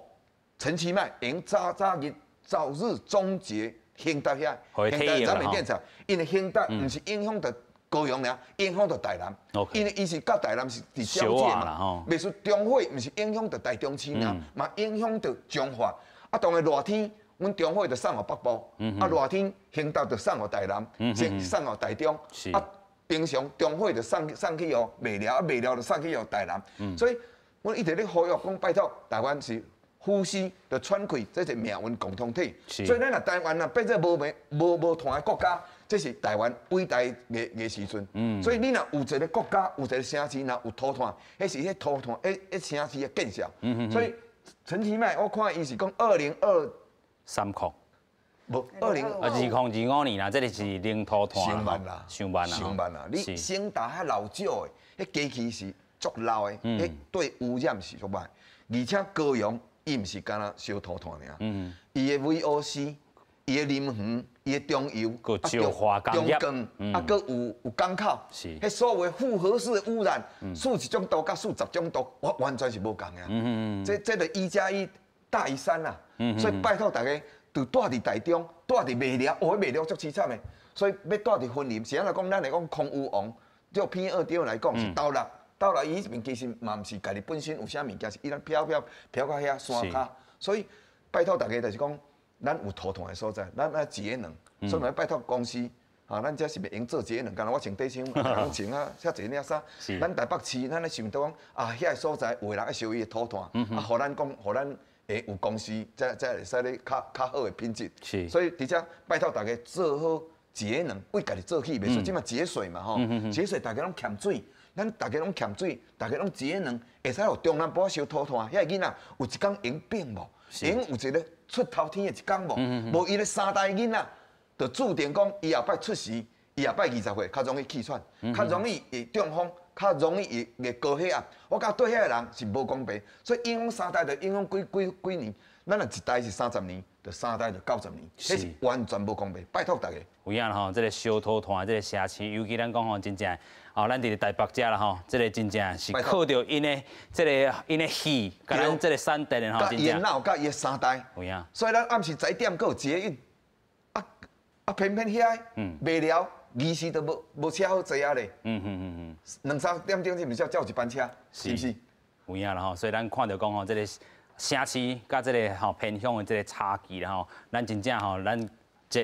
陈其迈用早早日。早日终结兴达遐，兴达燃煤电厂，因为兴达毋是影响著高雄尔，影响著台南，因为伊是佮台南是伫交界嘛，袂输中火毋是影响著台中市尔，嘛影响著彰化。啊，当然热天，阮中火就送予北部，啊热天兴达就送予台南，送予台中，啊平常中火就送送去予麦寮，啊麦寮就送去予台南。所以，阮一直咧呼吁讲，拜托台湾是。呼吸就喘气，这是命运共同体。所以咱若台湾若变做无煤、无无炭的国家，这是台湾伟大的的时阵。所以你若有一个国家，有一个城市，若有土炭，彼是彼土炭，彼彼城市的建设。所以陈其迈，我看伊是讲2023 空，无二零 2025年啦，这个是零土炭。上万啦，上万啦，上万啦。你兴达遐老旧的，彼机器是足老的，彼对污染是足歹，而且高雄。伊毋是干焦烧土炭尔，伊的 VOC，伊的林园，伊的中油，啊中钢，啊，阁有有港口，彼所谓复合式的污染，41种毒佮40种毒，我完全是无仝的。这这就1加1大于3啦。所以拜托大家，就蹛伫台中，蹛伫麦寮，哦，麦寮足凄惨的。所以欲蹛伫云林，是按怎讲？咱来讲空污王，就 PM 2.5来讲是斗六。斗六伊彼边其实嘛毋是家己本身有啥物件，是伊咱飘飘飘到遐山跤，所以拜托大家就是讲，咱有土炭的所在，咱爱节能，所以拜托公司，啊，咱这是袂用做节能，敢若我穿短衫，拢穿啊，遮济领衫。咱台北市，咱咧想著讲，啊，遐个所在有的人爱烧伊的土炭，啊，予咱讲，予咱会有公司，才才会使咧较较好的品质。所以伫遮拜托大家做好节能，为家己做起，袂输这马节水嘛吼，节水大家拢欠水。咱大家拢欠水，大家拢节能，会使予中南部烧土炭，遐个囡仔有一工会变无？会有一个出头天的一工无？无伊咧三代囡仔，就注定讲伊后摆出世，伊后摆20岁较容易气喘，较容易会中风，較容易會高血壓。我感覺對遐个人是無公平，所以影響三代就影響幾幾幾年，咱若一代是30年，就三代就90年，這是完全無公平。拜託大家。有影啦吼，這个燒土炭，這个城市，尤其咱講吼，真正哦，咱佇台北遮啦吼，這个真正是靠著𪜶的這个𪜶的氣，共咱這个產電的吼，真正。𪜶腦佮伊的三代。有影。所以咱暗時十一點閣有捷運，啊啊，偏偏遐袂了，二時都無車好坐啊咧。兩三點鐘是毋是才有一班車？是毋是？有影啦吼，所以咱看著講吼，這个城市佮這个吼偏鄉的這个差距啦吼，咱真正吼，咱。這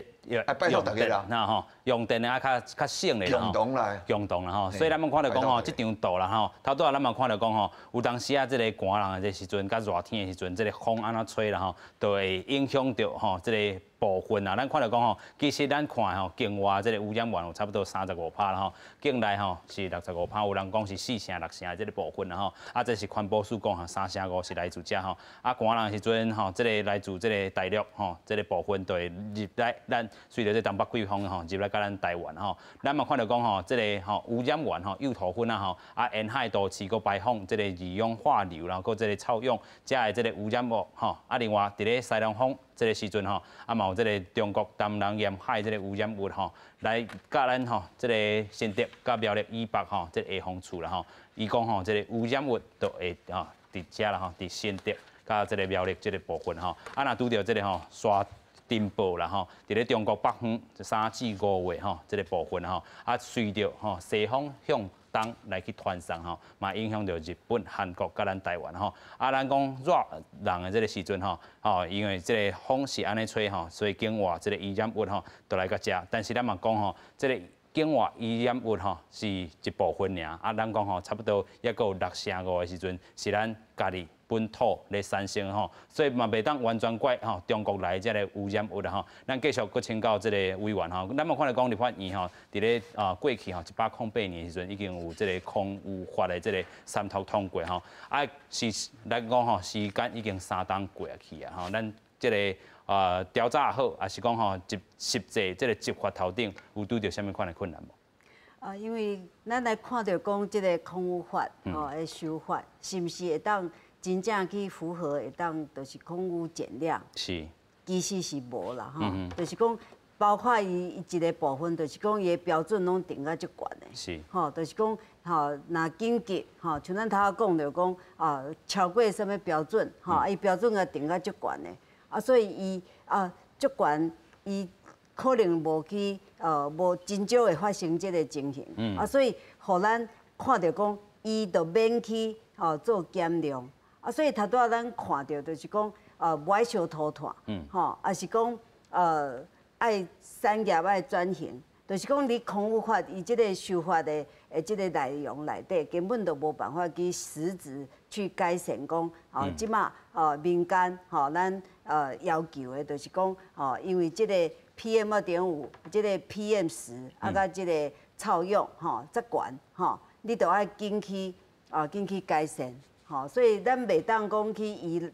拜託大家啦，那吼用電的啊較較省咧吼，共同啦，共同啦吼，所以咱們看著講吼，這張圖啦吼，頭拄仔咱嘛看著講吼，有當時啊，這个寒人的這時陣，佮熱天的時陣，這个風按怎吹啦吼，都會影響著吼這个部分啊。咱看著講吼，其實咱看吼，境外這个污染源有差不多35%啦吼，境內吼是65%，有人講是四成六成的這个部分啦吼。啊，這是環保署講吼，3成5是來自遮吼。啊，寒人的時陣吼，這个來自這个大陸吼，這个部分就會入來咱隨著這東北季風吼入來佮咱台灣吼。咱嘛看著講吼，這个吼污染源吼，幼土粉啊吼，啊沿海都市閣排放這个二氧化硫，然後閣這个臭氧，遮的這个污染物吼。啊，另外佇咧西南風這个時陣吼，啊嘛有這个中國東南沿海這个污染物吼，來佮咱吼這个新竹佮苗栗以北吼，這个下風處啦吼，伊講吼這个污染物都會吼佇遮啦吼，佇新竹佮這个苗栗這个部分吼，啊若拄著這个吼沙塵暴啦吼，佇咧中國北方3至5月吼，這个部分吼，啊隨著吼西風向東來去傳送吼，嘛影響著日本、韓國佮咱台灣吼。啊，咱講熱人的這個時陣吼，吼，因為這个風是按呢吹吼，所以境外這个污染物吼，就來到遮。但是咱嘛講吼，這个境外污染物吼是一部分爾。啊，咱講吼，差不多抑閣有6成5的時陣是咱家己本土咧產生吼，所以嘛袂當完全怪吼中國來這个污染物啦吼。咱繼續閣請教這個委員吼，咱嘛看著講立法院吼，佇咧啊過去吼108年的時陣已經有這个空污法的這个三讀通過吼，啊是咱講吼時間已經三冬過去啊吼，咱這个啊調查也好，抑是講吼實實際這个執法頭頂有拄著啥物款的困難無？啊，因為咱來看著講這个空污法吼的修法，是毋是會當真正去符合會當就是空污減量？是，其實是無啦吼，就是講包括伊一个部分，就是講伊的標準攏定甲足懸的。吼，就是講吼，若緊急吼，像咱頭仔講著講啊，超過啥物標準吼，伊標準共定甲足懸的，啊，所以伊啊足懸，伊可能無去無真少會發生這个情形。啊，所以予咱看著講，伊就免去吼做減量。啊，所以頭拄仔咱看著就是講，無愛燒土炭，吼，抑是講，愛產業愛轉型，就是講你空污法伊這个修法的這个內容內底，根本就無辦法去實質去改善講，哦，這馬哦民間吼咱要求的，就是講，哦，因為這个 PM 2.5，這个 PM 10，啊，佮這个臭氧吼遮懸吼，你著愛緊去啊緊去改善。吼，所以咱袂當講去依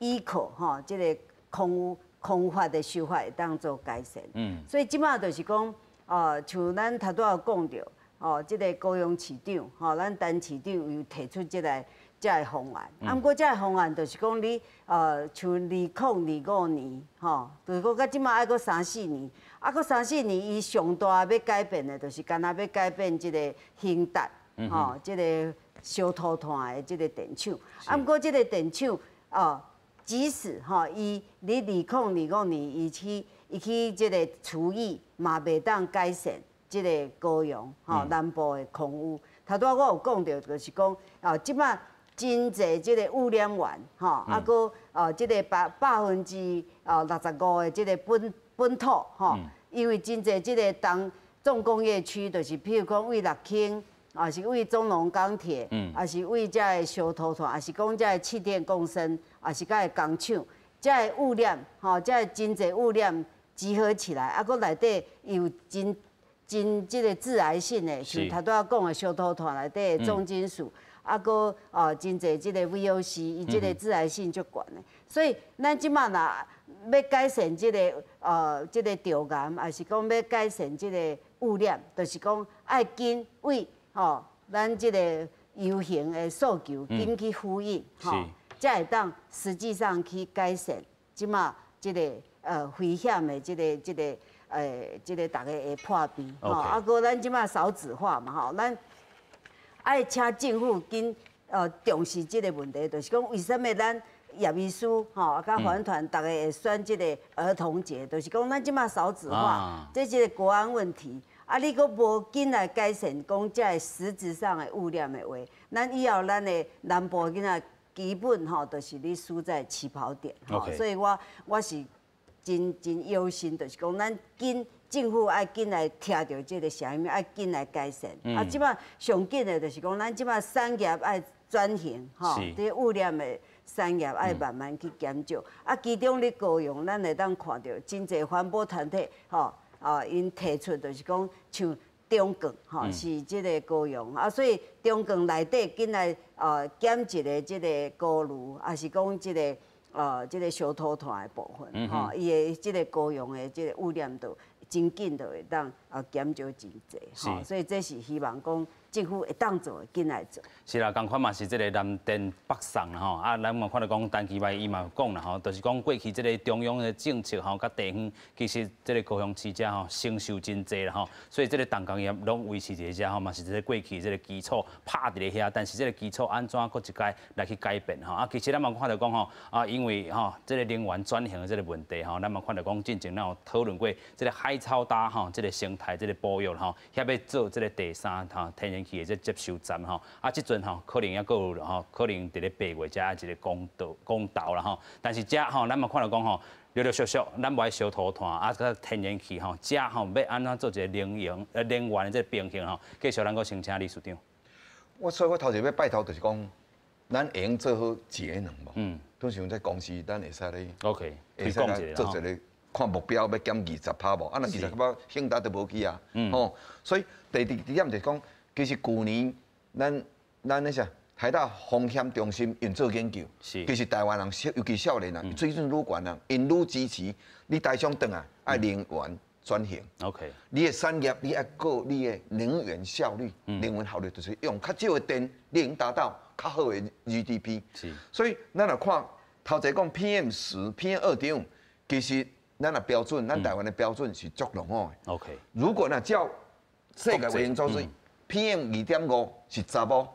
依靠吼，這个空污法的修法會當做改善。所以這馬就是講，哦，像咱頭拄仔有講著，哦，這个高雄市長，吼，咱陳市長有提出這个方案。啊，毋過這个方案就是講你，像2025年，吼，就是講到這馬愛閣三四年，啊，閣三四年，伊上大欲改變的，就是干焦欲改變這个興達，吼，這个燒土炭的這个電廠，啊，毋過這個電廠哦，即使吼伊你2025年伊去這个除役，嘛袂當改善這个高雄吼南部的空污。頭拄仔我有講著，就是講哦，這馬真濟這个污染源吼，啊，閣哦這个65%的這个本土吼，因為真濟這个重重工業區，就是譬如講為樂輕。啊，是為中龍鋼鐵，抑是為這个燒土炭，抑是講這个氣電共生，抑是這个工廠，這个污染，吼，這个真濟污染集合起來，啊，閣內底有真真這个致癌性的，像頭拄仔講的燒土炭內底的重金屬，啊，閣哦真濟這個 VOC，伊這个致癌性足懸的，所以咱這馬若欲改善這个致癌，抑是講欲改善這个污染，就是講愛緊為吼咱這个遊行的訴求緊去呼應，吼，才會當實際上去改善這馬這个危險的這個大家會破病，吼。啊，閣咱這馬少子化嘛，吼，咱愛請政府緊重視這個問題，就是講為啥物咱葉醫師吼，啊，佮環團逐家會選這個兒童節，就是講咱這馬少子化，這是個國安問題。啊，你閣無緊來改善，講這个實質上的污染的話，咱以後咱的南部囡仔基本吼，就是咧輸在起跑點。所以我是真真憂心，就是講咱緊政府愛緊來聽著這个聲音，愛緊來改善。啊，這馬上緊的就是講，咱這馬產業愛轉型，吼，這污染的產業愛慢慢去減少。啊，其中咧高雄，咱會當看著真濟環保團體，吼，啊，𪜶提出就是講像中鋼，吼，是這个高雄，啊，所以中鋼內底緊來減一个這个高爐，抑是講這个燒土炭的部分，吼，伊的這个高雄的這个污染度真緊就會當減少真濟，吼，所以這是希望講政府會當做的，緊來做。是啦，仝款嘛是這个南電北送啦吼，啊，咱嘛看著講陳其邁伊嘛有講啦吼，就是講過去這个中央的政策吼，佮地方其實這个高雄市遮吼承受真濟啦吼，所以這个重工業攏維持佇遮吼，嘛是這个過去這个基礎拍佇咧遐，但是這个基礎按怎閣一擺來去改變吼？啊，其實咱嘛看著講吼，啊，因為吼這个能源轉型的這个問題吼，咱嘛看著講進前咱有討論過這个海草礁吼，這个生態這个保育吼，遐欲做這个第三吼天然氣的這接收站吼，啊，這陣吼可能猶閣有吼，可能佇咧八月遮一个公道公道啦吼，但是遮吼咱嘛看著講吼，陸陸續續咱無愛燒塗炭啊，佮天然氣吼，遮吼欲按怎做一个能源的這个平衡吼，繼續咱閣先請理事長。我所以我頭一欲拜託就是講，咱會用做好節能無？通常在公司咱會使咧會使來做一个看目標欲減20%無？啊，若20%，興達都無去啊。吼，所以第二點就是講，其實舊年咱那啥台大風險中心𪜶做研究，其實台灣人，尤其少年人，水準愈懸人，𪜶愈支持你台商轉來，愛能源轉型。 你的產業你愛顧你的能源效率，能源效率就是用較少的電，你能達到較好的 GDP。所以咱若看頭一個講 PM10、PM2.5，其實咱的標準，咱台灣的標準是足落後的。 如果若照世界衛生組織，PM2.5是15，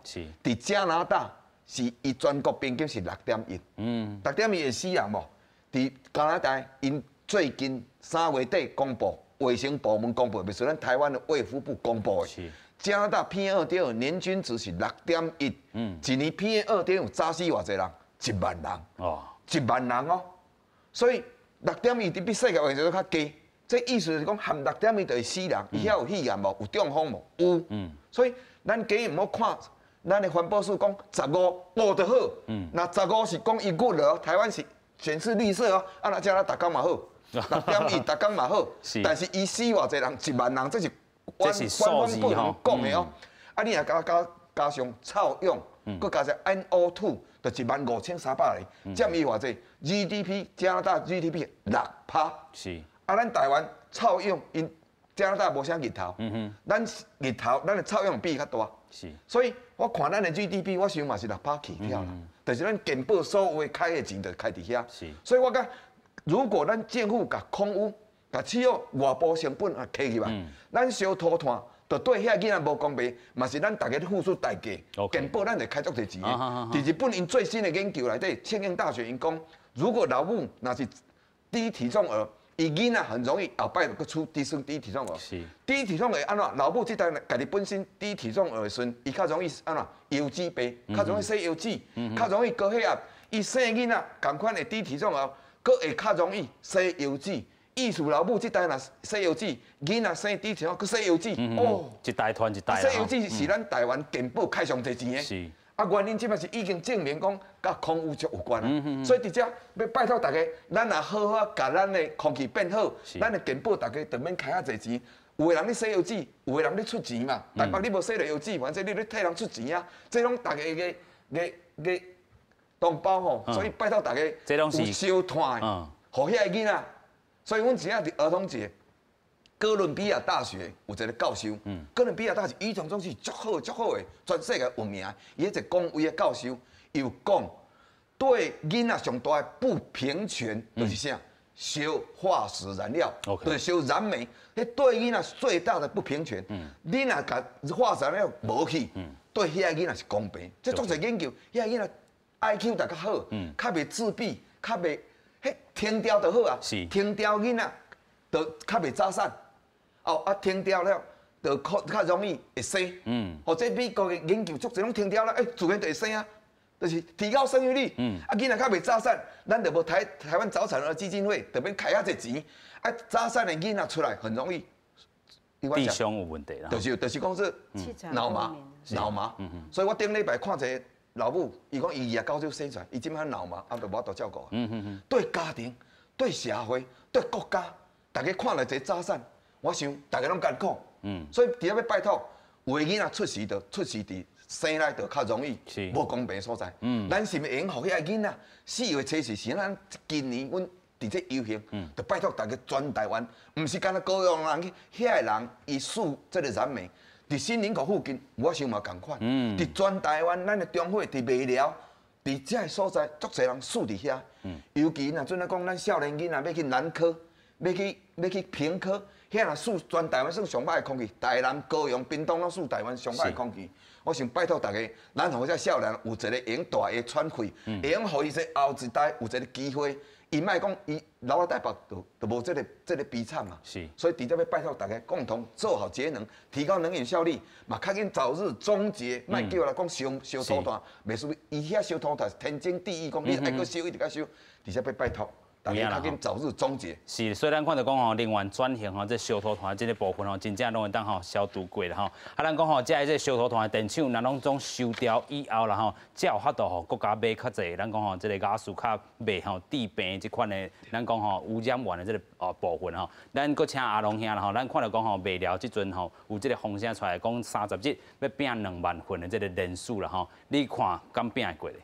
佇加拿大是伊全國平均是6.1，6.1會死人無？佇加拿大，𪜶最近3月底公布，衛生部門公布，袂說咱台灣的衛福部公布的。加拿大 PM2.5年均值是6.1，一年 PM2.5炸死偌濟人？1萬人，哦，1萬人哦，所以6.1佇比世界衛生組織較低。這意思是講含6.1就會死人，伊遐有肺炎無？有中風無？有。所以咱加毋好看咱的環保署講15五就好，若15是講伊 good 咯，台灣是顯示綠色哦，啊若這咱逐工嘛好，6.1逐工嘛好，但是伊死偌濟人，1萬人，這是這是數字吼講的哦。啊，你若加上臭氧，閣加上 NO2，就15,300个，佔伊偌濟 GDP，加拿大 GDP 6%。啊，咱台灣臭氧，𪜶加拿大無啥日頭，咱日頭，咱的臭氧比伊較大。所以我看咱的 GDP，我想嘛是6%起跳啦。就是咱健保所有的開的錢就開佇遐。所以我講，如果咱政府共空污、共企業外部成本也提起來，咱燒塗炭，就對遐囡仔無公平，嘛是咱逐家付出代價。健保咱會開足濟錢的。佇日本𪜶最新的研究內底，慶應大學𪜶講，如果老母若是低體重兒，伊囡仔很容易後擺就閣出低生低體重兒。低體重兒按怎？老母這代家己本身低體重兒的時陣，伊較容易按怎？腰子病，較容易洗腰子，較容易高血壓。伊生囡仔仝款的低體重兒，閣會較容易洗腰子。意思老母這代若洗腰子，囡仔生低體重閣洗腰子。哦，一代傳一代。洗腰子是咱台灣健保開上濟錢的。啊，原因這擺是已經證明講，佮空污足有關啊。所以佇遮欲拜託大家，咱若好好共咱的空氣變好，咱的健保大家就免開遐濟錢。有的人咧洗腰子，有的人咧出錢嘛。台北你無洗著腰子，反正你咧替人出錢啊。這攏大家个个个同胞吼，所以拜託大家有燒炭的，予遐个囡仔。所以阮真正佇兒童節，哥伦比亚大学有一个教授，哥伦比亚大学以前总是足好足好的，全世界有名。伊彼个公卫的教授有讲，对囡仔上大的不平权就是啥？烧化石燃料，就是烧燃煤，彼对囡仔最大的不平权。你若共化石燃料无去，对遐个囡仔是公平。这足济研究，遐个囡仔 IQ 就较好，较袂自闭，较袂，彼停掉就好啊。停掉囡仔就较袂早产。哦啊，停掉了，就较较容易会生。哦，这美国的研究足济拢停掉了，欸，自然就会生啊。就是提高生育率，啊，囡仔较袂早产，咱就无台台湾早产儿基金会，就免开遐济钱，啊，早产的囡仔出来很容易，智商有问题啦，就是讲这脑麻，脑麻，所以我顶礼拜看一个老母，伊讲伊29周生出来，伊这摆脑麻，啊，就无法度照顾。对家庭、对社会、对国家，大家看了一个早产，我想大家拢艰苦，所以伫遐欲拜托，有的囡仔出世就出世伫。生来就较容易，无公平所在。咱是毋是会用予遐个囡仔4月初四是咱今年阮伫这游行，就拜托大家全台湾，毋是干焦高雄人去，遐个人伊输这个燃煤，伫新林口附近，我想嘛仝款。伫全台湾，咱的中火伫麦寮，伫这个所在，足济人死伫遐。尤其若阵仔讲，咱少年囡仔欲去南科，欲去屏科，遐若输全台湾算上歹的空气，台南、高雄、屏东拢输台湾上歹的空气。我想拜托大家，咱予这少年有一个会用大的喘气，会用予伊这后一代有一个机会，伊莫讲伊留在台北就就无这个悲惨嘛。所以伫遮欲拜托大家共同做好节能，提高能源效率，嘛较紧早日终结，莫叫来讲烧烧土炭，袂输伊遐烧土炭是天经地义，讲你爱阁烧一直阁烧，伫遮欲拜托。大家较紧早日终结。是，所以咱看著讲吼，能源转型吼，这烧土炭这个部分吼，真正拢会当吼消除过啦吼。啊，咱讲吼，这个烧土炭的电厂，若拢总收掉以后啦吼，才有法度吼，国家买较济，咱讲吼，这个瓦斯较袂吼致病这款的，咱讲吼污染源的这个哦部分吼。咱阁请阿龙兄啦吼，咱看著讲吼，麦寮这阵吼有这个风声出来，讲30日欲拼2万份的这个人数啦吼，你看敢拼会过咧？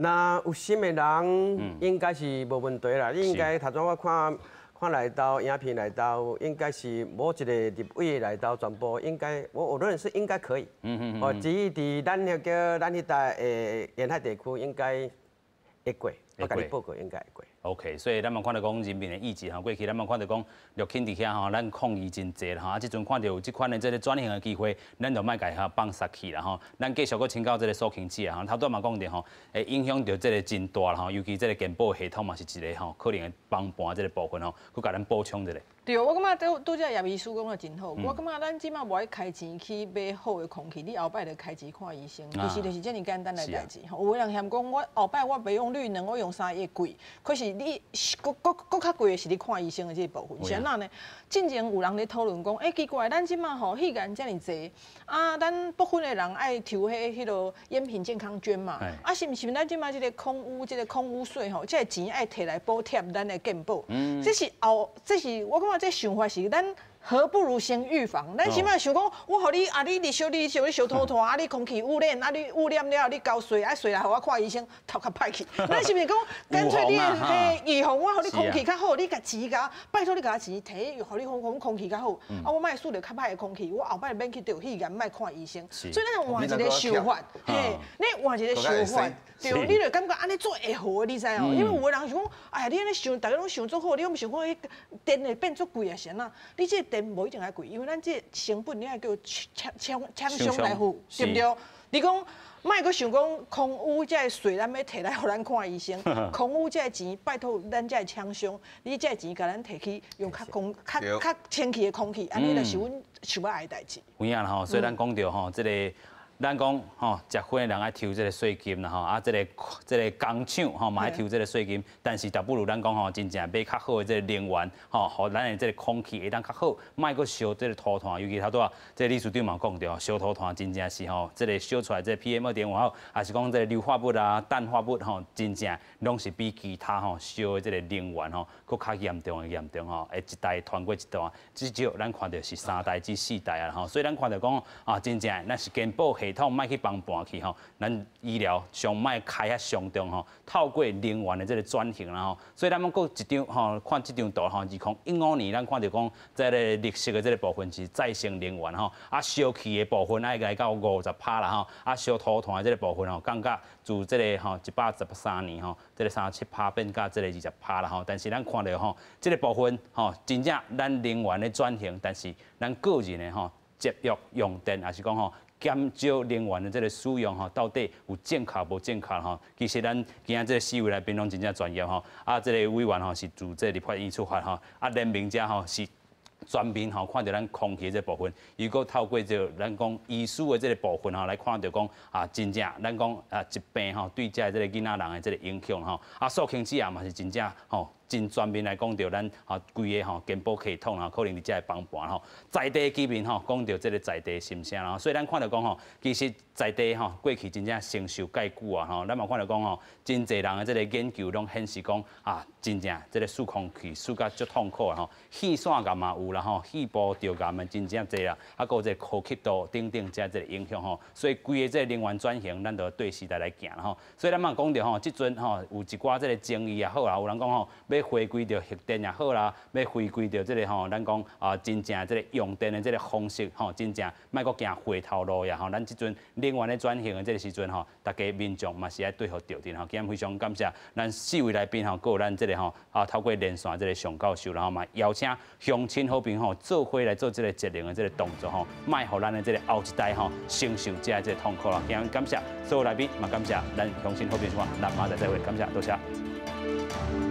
那有心的人应该是无问题啦。你应该头先我看看内头影片内头，应该是某一个立委内头全部应该，我认为是应该可以。哦，至于伫咱那个咱彼带的沿海地区，应该会过，我共你报告应该会过。 OK，所以咱嘛看著讲人民的意志吼，过去咱嘛看著讲绿肯伫遐吼，咱抗议真济啦吼，啊，这阵看著有这款的这个转型的机会，咱就莫共伊放杀去啦吼。咱继续阁请教这个苏庆姐吼，头拄嘛讲著吼，会影响著这个真大啦吼，尤其这个健保系统嘛是一个吼可能会崩盘这个部分吼，阁共咱补充一下。对，我感觉拄拄才叶医师讲得真好。我感觉咱这马无爱开钱去买好的空气，你后摆就开钱看医生，其实就是遮尔简单的代志。有的人嫌讲我后摆我袂用绿能，我用啥会贵？可是你阁阁阁较贵的是你看医生的这个部分。是按怎呢？进前有人咧讨论讲，欸，奇怪，咱这马吼肺癌遮尔济，啊，咱部分的人爱抽彼个烟品健康捐嘛，啊，是毋是咱这马这个空污这个空污税吼，这个钱爱提来补贴咱的健保？这是后，这是我感觉这想法是咱何不如先预防？咱起码想讲，我予你啊，你你烧你烧你烧土炭，啊，你空气污染，啊，你污染了，你交税，啊，税来予我看医生，头壳歹去。咱是毋是讲，干脆你嘿预防，我予你空气较好，你共钱共我，拜托你共我钱提，予你空空气较好，啊，我莫输著较歹的空气，我后摆免去著肺炎，莫看医生。所以咱换一个想法，嘿，你换一个想法，对，你就感觉按呢做会好的，你知哦？因为有的人想讲，哎呀，你按呢想，大家拢想足好，你拢想讲彼电会变足贵啊？是按怎？你这个电无一定爱贵，因为咱这个成本你爱叫厂厂厂商来付，对毋对？你讲莫阁想讲空污这个税，咱欲提来予咱看医生，空污这个钱拜托咱这个厂商，你这个钱共咱提去用较空较较清气的空气，按呢就是阮想欲爱的代志。有影啦吼，所以咱讲著吼，这个。咱讲吼，食薰的人爱抽这个税金啦吼，啊，这个工厂吼嘛爱抽这个税金，但是倒不如咱讲吼，真正买较好的这个能源吼，予咱的这个空气会当较好，莫阁烧这个土炭，尤其头拄仔这个理事长嘛讲著，烧土炭真正是吼，这个烧出来这个 PM2.5吼，抑是讲这个硫化物啊、氮化物吼，真正拢是比其他吼烧的这个能源吼，阁较严重的严重吼，会一代传过一代，至少咱看著是3代至4代啊吼，所以咱看著讲啊，真正咱是健保系系统莫去崩盘去吼，咱医疗上莫开遐伤重吼，透过能源的这个转型啦吼，所以咱们阁一张吼，看这张图吼，2015年咱看著講，這个绿色的这个部分是再生能源吼，啊燒氣的部分愛來到50%啦吼，啊燒土炭的這個部分吼，降甲自這个吼113年吼，這个37趴變甲這个20趴啦吼。但是咱看著吼，這個部分吼，真正咱能源的轉型，但是咱個人的吼節約用電，抑是講吼，減少能源的這個使用吼，到底有正確無正確吼？其實咱今仔這個四位來賓攏真正專業吼，啊，這個委員吼是自這個立法院出發吼，啊，聯名者吼是全面吼看著咱空氣這部分，如果透過這咱講醫師的這個部分吼來看著講啊，真正咱講啊疾病吼對這個囡仔人的這個影響吼，啊，素卿姊也嘛是真正吼，真全面來講著咱吼規個吼健保系統吼，可能佇遮會崩盤吼，在地居民吼講著這個在地心聲啦，所以咱看著講吼，其實在地吼過去真正承受蓋久啊吼，咱嘛看著講吼，真濟人的這個研究攏顯示講啊，真正這個欶空氣欶甲足痛苦的吼，肺腺癌嘛有啦吼，肺部著癌的真正濟啦，啊，閣有這個呼吸道等等遮這個影響吼，所以規個這個能源轉型，咱著對時代來行啦吼，所以咱嘛講著吼，這陣吼有一寡這個爭議也好啦，有人講吼欲回歸著核電也好啦，欲回歸著這個吼，咱講啊真正這個用電的這個方式吼，真正莫閣行回頭路呀吼，咱這陣能源的轉型的這個時陣吼，大家民眾嘛是愛對予著陣吼。今日非常感謝咱四位來賓吼，閣有咱這個吼啊透過連線這個上教授，然後嘛邀請鄉親好朋友吼做伙來做這個節能的這個動作吼，莫予咱的這個後一代吼承受這個痛苦啦。今日感謝所有來賓，嘛感謝咱鄉親好朋友，咱明仔載再會，感謝多謝。